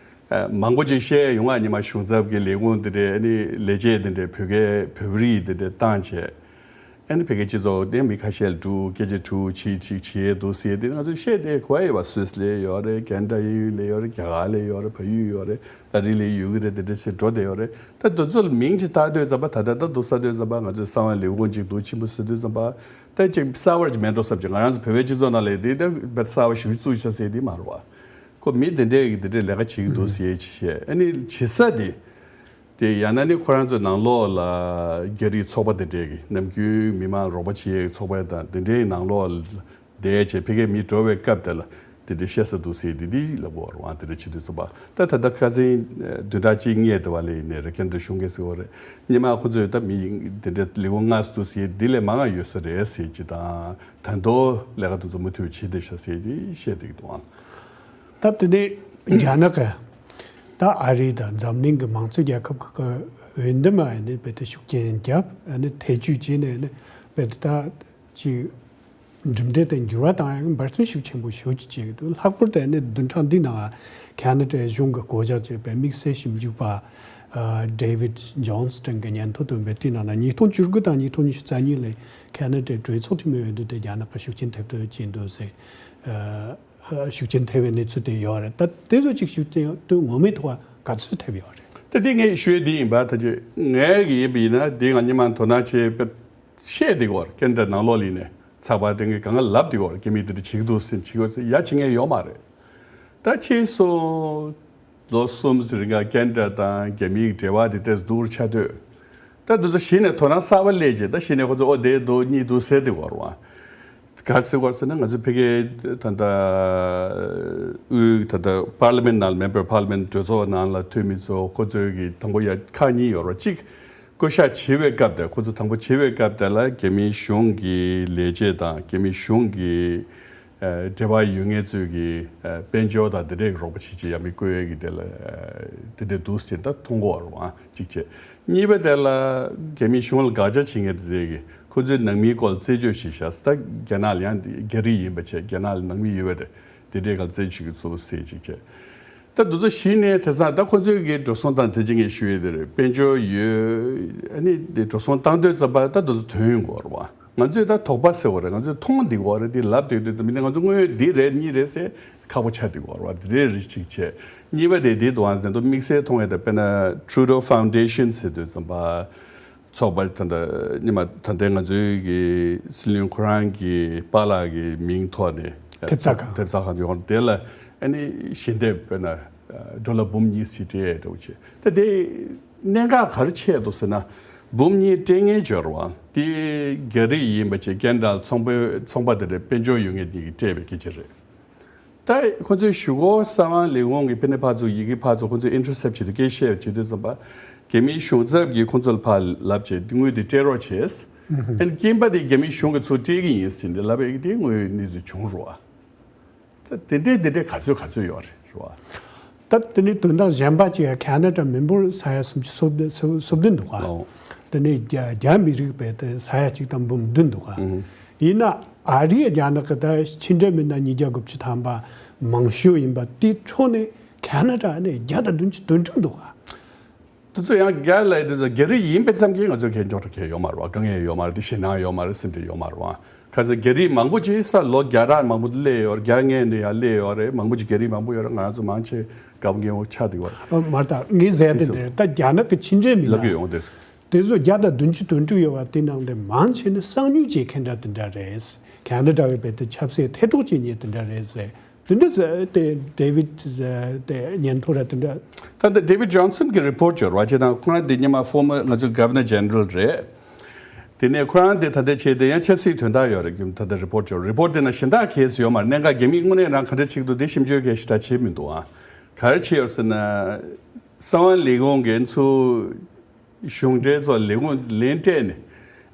མང་པོ་ཅིག་བཤད་ཡོང་ང་། ཉི་མ་གཞུང་ཚབ་ཀྱི་ལས་ཁུངས་དེ་འདྲས་ཨ་ནི་ལས་བྱེད་དེ་འདྲས་བོད་སྐད་བོད་རིགས་དེ་འདྲས་བཏང་བྱས། ཨ་ནི་ཕ་གིའི་སྤྱི་ཚོགས་དེ་མི་ཁ་ཤས་ལ་འབྲུ་སྐད་ཆ་འབྲུ་ཆིག་ཆིག་བྱེད་འདུག་ཟེར་དེ་ང་ཚོས་བཤད་དེ་གོ་ཡ་ཡོད་པ། སུད་སི་ལ་ཡོད་རེད། ཁེ་ན་ཌ་གཡས་གཡོན་ལ་ཡོད་རེད། རྒྱ་གར་ལ་ཡོད་རེད། བལ་ཡུལ་ཡོད་རེད། ཨ་རི་ལ་ཡོད་ཀྱི་རེད། དེ་འདྲ་བྱས་འགྲོ་བསྡད་ཡོད་རེད། ད་དེ་ཚོ་ལ་མིང་ཅིག་བཏགས་དུས་ཙམ་པ། ད་ལྟ་ད་འདུག་ས་དུས་ཙམ་པ། ང་ཚོས་གསང་བའི་ལས་ཁུངས་ཅིག་འདུག་ཆེན་པོ་ཟེར་དུས་ཙམ་པ། ད་ཅིག་གསར་པ་ཅིག་མེད་འགྲོ་བསམ་གྱི། ང་རང་ཚོ་བོད་པའི་སྤྱི་ཚོགས་ནང་ལ་དེ་ད་དཔེ་གསར་པ་ཞིག་བཙུགས་བཞག་ཟེར་དེ་མ་རེད་པ། ཁོ་མི་དེ་འདྲས་ཀྱིས་དེ་འདྲས་ལས་ཀ་བྱེད་ཀྱི་འདུག་ཟེར་ཅིག་བཤད། ཨ་ནི་བྱེད་ས་དེ། དེ་ཡང་ན་ནི་ཁོ་རང་ཚོའི་ནང་ལོགས་ལ་རྒྱ་རིགས་ཚོགས་པ་དེ་འདྲས་ཀྱིས། ནམ་རྒྱུན་མི་མང་རོགས་པ་བྱེད་ཡས་ཚོགས་པ་དང་དེ་འདྲའི་ནང་ལོགས་ལ་བསྡད་བྱས། ཕ་གིར་མི་འགྲོ་བའི་སྐབས་དེ་ལ་དེ་འདྲས་བཤད་ས་འདུག་ཟེར་དེ་འདྲས་ལབ་ཀྱི་ཡོད་རེད་པ། དེ་འདྲས་བྱེད་དུས་ཙམ་པ། ད་ད་ལྟ་ཁ་སང་བདུན་ཕྲག་གཅིག་སྔོན་དེ་བ་ལ་ཡིན་ནའི་རེད། ཁེ་ན་ཌ་གཞུང་གིས་ཟེར་བ་རེད། སྔོན་མ་ཁོ་ཚོས་ད་མི་དེ་འདྲས་ལས་ཁུངས་ལྔ་ཙམ་འདུག་ཟེར། དེ་ལས་མང་བ་ཡོད་ས་རེད་ཟེར་གྱི་དང་། ད་དུང་ལས་ཀ་དེ་ཚོ་མུ་མཐུད་བྱེད་བསྡད་ཤག་ཟེར་དེ་བཤད་བསྡད་ཀྱི་འདུག་པ། ད་དེ་ནས་རྒྱ་ནག་གི། ད་ཨ་རི་དང་འཛམ་གླིང་གི་མང་གཙོ་རྒྱལ་ཁབ་ཁག་གི་འོས་འདེམས། ཨ་ནི་རྦད་དེ་ཤུགས་རྐྱེན་བརྒྱབ། ཨ་ནི་ཐེ་བྱུས་བྱས་ནས། ཨ་ནི་རྦད་དེ་ད་ཅིག་གྲུབ་འབྲས་དེ་འགྱུར་བ་བཏང་ཡག་འབད་བརྩོན་ཤུགས་ཆེན་པོ་ཞེ་པོ་ཅིག་བྱེད་ཀྱི་འདུག་ལྷག་པར་དུ་ཨ་ནི་བདུན་ཕྲག་འདིའི་ནང་ཁེ་ན་ཌའི་གཞུང་གིས་བསྐོ་གཞག་བྱས་པའི་དམིགས་བསལ་ཞིབ་འཇུག་པ། ཨ། David Johnston གི་སྙན་ཐོ་བཏོན་པའི་དེའི་ནང་ན། ཉིས་སྟོང་བཅུ་དགུ་དང་ཉིས་སྟོང་ཉི་ཤུ་རྩ་གཉིས་ལོའི་ཁེ་ན་ཌའི་གྲོས་ཚོགས་འཐུས་མིའི་འོས་བསྡུ་དེ་རྒྱ་ནག་གིས་ཤུགས་རྐྱེན་ཐེབས་གཏོང་བྱས་འདུག་ཟེར། ཨ། ཤུགས་རྐྱེན་ཐེབས་པའི་གནས་ཚུལ་དེ་ཡོད་རེད། ད་དེ་ཚོ་ཅིག་ཤུགས་རྐྱེན་དོན་ངོ་མའི་ཐོག་ག་ཚོད་ཐེབས་ཡོད་རེད། ད་དེ་ངས་ཞུ་ཡས་དེ་ཡིན་པ། ད་ཅི་ངས་ཀྱི་ཡིན་པ་ཡིན་ན། དེ་ང་སྔོན་མ་དོ་སྣང་བྱས་པ་བཤད་བསྡད་ཀྱི་ཡོད་རེད། ཁེ་ན་ཌ་ནང་ལོགས་ལ་ཡིན་ནའི། ཚགས་པར་དེ་ངས་གང་ག་ལབ་བསྡད་ཀྱི་ཡོད་རེད། རྒྱ་མིས་དེ་འདྲ་བྱེད་ཀྱི་འདུག་ཟེར། བྱེད་ཀྱི་ཡོད་ཟེར། ཡ་བྱེད་མཁན་ཡོད་མ་རེད། ད་ཕྱིས་སུ་ལོ་གསུམ་ཙམ་རིང་ག་ཁེ་ན་ཌ་དང་རྒྱ་མིའི་འབྲེལ་བ་དེ་ཏོག་ཙམ་སྡུག་རུ་ཆགས་དུས། ད་དེ་ཚོ་གཞི་ནས་དོ་སྣང་གསར་པ་སླེབས་བྱས། ད་གཞི་ནས་ཁོ་ཚོ་ཨོ་བསྡད་འདུག་གཉིད་འདུག་ཟེར་བསྡད་ཀྱི་ཡོད་རེད་པ། ག་རེ་ཟེར་དགོས་ཟེར་ན། ང་ཚོ་ཕ་གིའི་ད་ལྟ་དབུས་ད་ལྟ་པར་ལི་མེན་ནང་ལ། མེམ་བར་པར་ལི་མེན་གྲོས་ཚོགས་ནང་ལ་འཐུས་མི་ཚོ། ཁོ་ཚོའི་གི་དང་པོ་ཡ་ཁག་གཉིས་ཡོད་རེད་པ། གཅིག་བསྐོ་གཞག་བྱེད་པའི་སྐབས་དེ། ཁོ་ཚོ་དང་པོ་བྱེད་པའི་སྐབས་དེ་ལ་རྒྱ་མིའི་གཞུང་གི་ལས་བྱེད་དང་རྒྱ་མིའི་གཞུང་གི་ཨ་འབྲེལ་བ་ཡོད་མཁན་ཚོས་ཀྱི་ཨ་དཔལ་འབྱོར་དང་དེ་འདྲའི་རོགས་པ་བྱེད་ཅིག་ཡ་མི་བསྐོ་ཡས་ཀྱི་དེ་ལ། ཨ་དེ་འདྲའི་འདུག་ཟེར་ད་མཐོང་གི་ཡོད་རེད་པ། གཅིག་བྱས། གཉིས་པ་དེ་ལ་རྒྱ་མིའི་གཞུང་ལ་དགག་བྱ་བྱེད་མཁན་དེ་ཚོས་ཀྱི་ཁོ་ཚོའི་ནང་མིའི་སྐོར་ལ་རྩད་གཅོད་བྱས་ཤག་ཟེར། ད་རྒྱ་ནག་ལ་ཡང་རྒྱ་རིགས་ཡིན་པ་བྱས། རྒྱ་ནག་ལ་ནང་མི་ཡོད་པ་དེ། དེ་འདྲའི་སྒང་རྩད་གཅོད་བྱེད་ཀྱི་འདུག་ཟེར་གཅིག་བྱས། ད་དེ་ཚོ་གཞི་ནས་དེང་སང་ད་ཁོ་ཚོའི་གི་འགྲོ་སོང་དང་དེ་ཅིག་ངས་ཞུ་ཡས་དེ་རེད། དཔལ་འབྱོར་ཡོད། ཨ་ནི་དེ་འགྲོ་སོང་བཏང་དུས་ཙམ་པ་ད་དེ་ཚོ་དོན་ཡོང་གི་ཡོད་རེད་པ། ང་ཚོས་ད་དོགས་པ་ཟེར་བ་རེད། ང་ཚོས་མཐོང་བསྡད་ཀྱི་ཡོད་རེད། དེ་ལབ་བསྡད་དུས་ཙམ་པ་ནས་ང་ཚོ་དངོས་ཡོད་འདི་རེད་གཉིས་རེད་ཟེར་ཁག་པོ་ཆགས་བསྡད་ཀྱི་ཡོད་རེད་པ། དེ་རེད། རེད་གཅིག་བྱས། གཉིས་པ་དེ་འདི་འདུག་ཨང་ཟེར་ན། དོ་དམིགས་བསལ་མཐོང་ཡས་དེ། དཔེར་ན་Trudeau Foundation ཟེར་དུས་ཙམ་པ། ཚོགས་པ་ད་ལྟ་སྔོན་མ་ད་ལྟའི་ང་ཚོའི་གི་སྲིད་བློན་ཁོ་རང་གི་པཱ་ལགས་ཀྱི་མིང་ཐོག་ནས་ཐེབས་རྩ་ཁང་། ཐེབས་རྩ་ཁང་དེ་ཡོང་། དེ་ལ་ཨ་ནི་ཞལ་འདེབས་དཔེར་ན་ཌོ་ལར་འབུམ་གཉིས་ཤིག་སྤྲད་འདྲ་བོ་བྱས། ད་དེ་གནད་འགག་ག་རེ་ཆགས་འདུག་ཟེར་ན། འབུམ་གཉིས་སྤྲད་མཁན་ཅིག་ཡོད་རེད་པ། དེ་རྒྱ་རིགས་ཡིན་པ་བྱས། ཁེ་ན་ཌ་ལ་ཚོང་པ། ཚོང་པ་དེ་འདྲ་དཔལ་འབྱོར་ཡོད་མཁན་གཉིས་ཀྱིས་སྤྲད་པའི་སྐད་ཆ་རེད། ད་ཁོ་ཚོའི་གཞུག་གུ་གསང་བའི་ལས་ཁུངས་ཀྱི་ཕ་ནས་ཕར་ཚུར་ཡི་གེ་ཕར་ཚུར་ཁོ་ཚོས་ཨིན་ཊར་སེབ་བྱེད་དུས། སྐད་བཤད་བྱེད་དུས་ཙམ་པ། རྒྱ་མིའི་གཞུང་ཚབ་ཀྱིས་ཁོ་ཚོ་ལ་ཕར་ལབ་བྱས། དངུལ་དེ་སྤྲད་རོགས་བྱས། ཨ་ནི་རྐྱེན་པ་དེ་རྒྱ་མིའི་གཞུང་གིས་ཚུར་སྤྲད་ཀྱི་ཡིན་ཟེར་ནས་ལབ་པའི་དེ་དངོས་ཡོད་གནས་ཚུལ་བྱུང་རེད་པ། ད་དེ་འདྲའི་དེ་འདྲའི་ག་ཚོད་ག་ཚོད་ཡོད་རེད། རེད་པ། ད་དེ་ནས་དོན་དག་གཞན་པ་ཅིག་ཡང་ཁེ་ན་ཌ་མི་འབོར་ས་ཡ་སུམ་ཅུ་སོ་བདུན། སོ་སོ་བདུན་འདུག་ག་ཨོ། དེ་ནས་རྒྱ་རྒྱ་མི་རིགས་རྦད་དེ་ས་ཡ་གཅིག་དང་འབུམ་བདུན་འདུག་ག་ཨུ། ཡིན་ན་ཨ་རི་རྒྱ་ནག་གི་ད་ཕྱི་འབྲེལ་མི་སྣ་ཉིས་བརྒྱ་དགུ་བཅུ་ཐམ་པ་མང་ཤོས་ཡིན་པ་དེའི་ཁྲོད་ནས་ཁེ་ན་ཌ་ནས་བརྒྱ་དང་བདུན་ཅུ་དོན་དྲུག་འདུག་ག་དེ་ཚོ་ཡང་རྒྱ་ལ་དེ་ཚོ་རྒྱ་རིགས་ཡིན་པ་ཙམ་གྱིས་ང་ཚོ་ཁེ་འཇོག་འདྲ་ཁེ་ཡོད་མ་རེད་པ། དཀའ་ངལ་ཡོད་མ་རེད། དེ་ཞེད་སྣང་ཡོད་མ་རེད། སེམས་ཁྲལ་ཡོད་མ་རེད་པ། ག་ཚོད་རྒྱ་རིགས་མང་པོ་ཅིག་ས་ལོ་བརྒྱ་ཕྲག་མང་པོ་སླེབས་ཡོད་རེད། རྒྱ་ངོས་ནས་ཡང་སླེབས་ཡོད་རེད། མང་པོ་ཅིག་རྒྱ་རིགས་མང་པོ་ཡོད་རེད། ང་ཚོ་མང་ཆེ་དགའ་པོ་ངལ་པོ་ཆགས་བསྡད་ཡོད་རེད། ཨ་མ་ད་ངས་ཟེར་ཡ་དེ་འདིར་ད་རྒྱ་ནག་གི་ཕྱི་འབྲེལ་མི་ལབ་ཀྱི་སྣ་ཡོང་དེ། དེ་ཚོ་བརྒྱ་དང་བདུན་ཅུ་དོན་དྲུག་ཡོད་པ་དེ་ནང་ནས་མང་ཆེ་ནི་གསང་མྱུལ་བྱེད་མཁན་འདྲ་དེ་འདྲ་རེད། ཁེ་ན་ཌ་བའི་རྦད་དེ་ཆབ་སྲིད་ཐེ་གཏོགས་བྱེད་མཁན་དེ་འདྲ་རེད་ཟེར། དེ་འདྲ་ཟེར་དེ་ཌེ་ཝིད་དེ་སྙན་ཐོ་ར་དེ་འདྲ། ད་ལྟ་ཌེ་ཝིད་ཇོན་སན་གྱི་རི་པོར་ཊ་ཅིག་ཡོད་རེད་པ། བྱས་ཙང་ཁོ་རང་དེ་སྔོན་མ་ཕོར་མར་ང་ཚོའི་གྷ་ཝར་ནར་ཇེ་ནེ་རལ་རེད། དེ་ནས་ཁོ་རང་དེ་ད་ལྟའི་ཆེད་དུ་ཡང་ཆབ་སྲིད་དོན་དག་ཡོད་རེད། ད་ལྟ་རི་པོར་ཊ་ཅིག་ཡོད། རི་པོར་ཊ་དེ་ནང་གཞན་དག་གེ་སི་ཡོད་མ་རེད། གནད་འགག་རྒྱ་མིས་དངོས་གནས་རང་ག་འདྲ་བྱེད་ཀྱི་འདུག་དེ་ཞིབ་འཇུག་གང་ཞིག་ད་བྱས་མི་འདུག་ཨ། ག་རེ་བྱས་ཡོད་ཟེར་ན། གསང་བའི་ལས་ཁུངས་འགན་ཚུལ། གཞུང་འབྲེལ་ཚོ་ལས་ཁུངས་ལན་སྤྲད་ནས།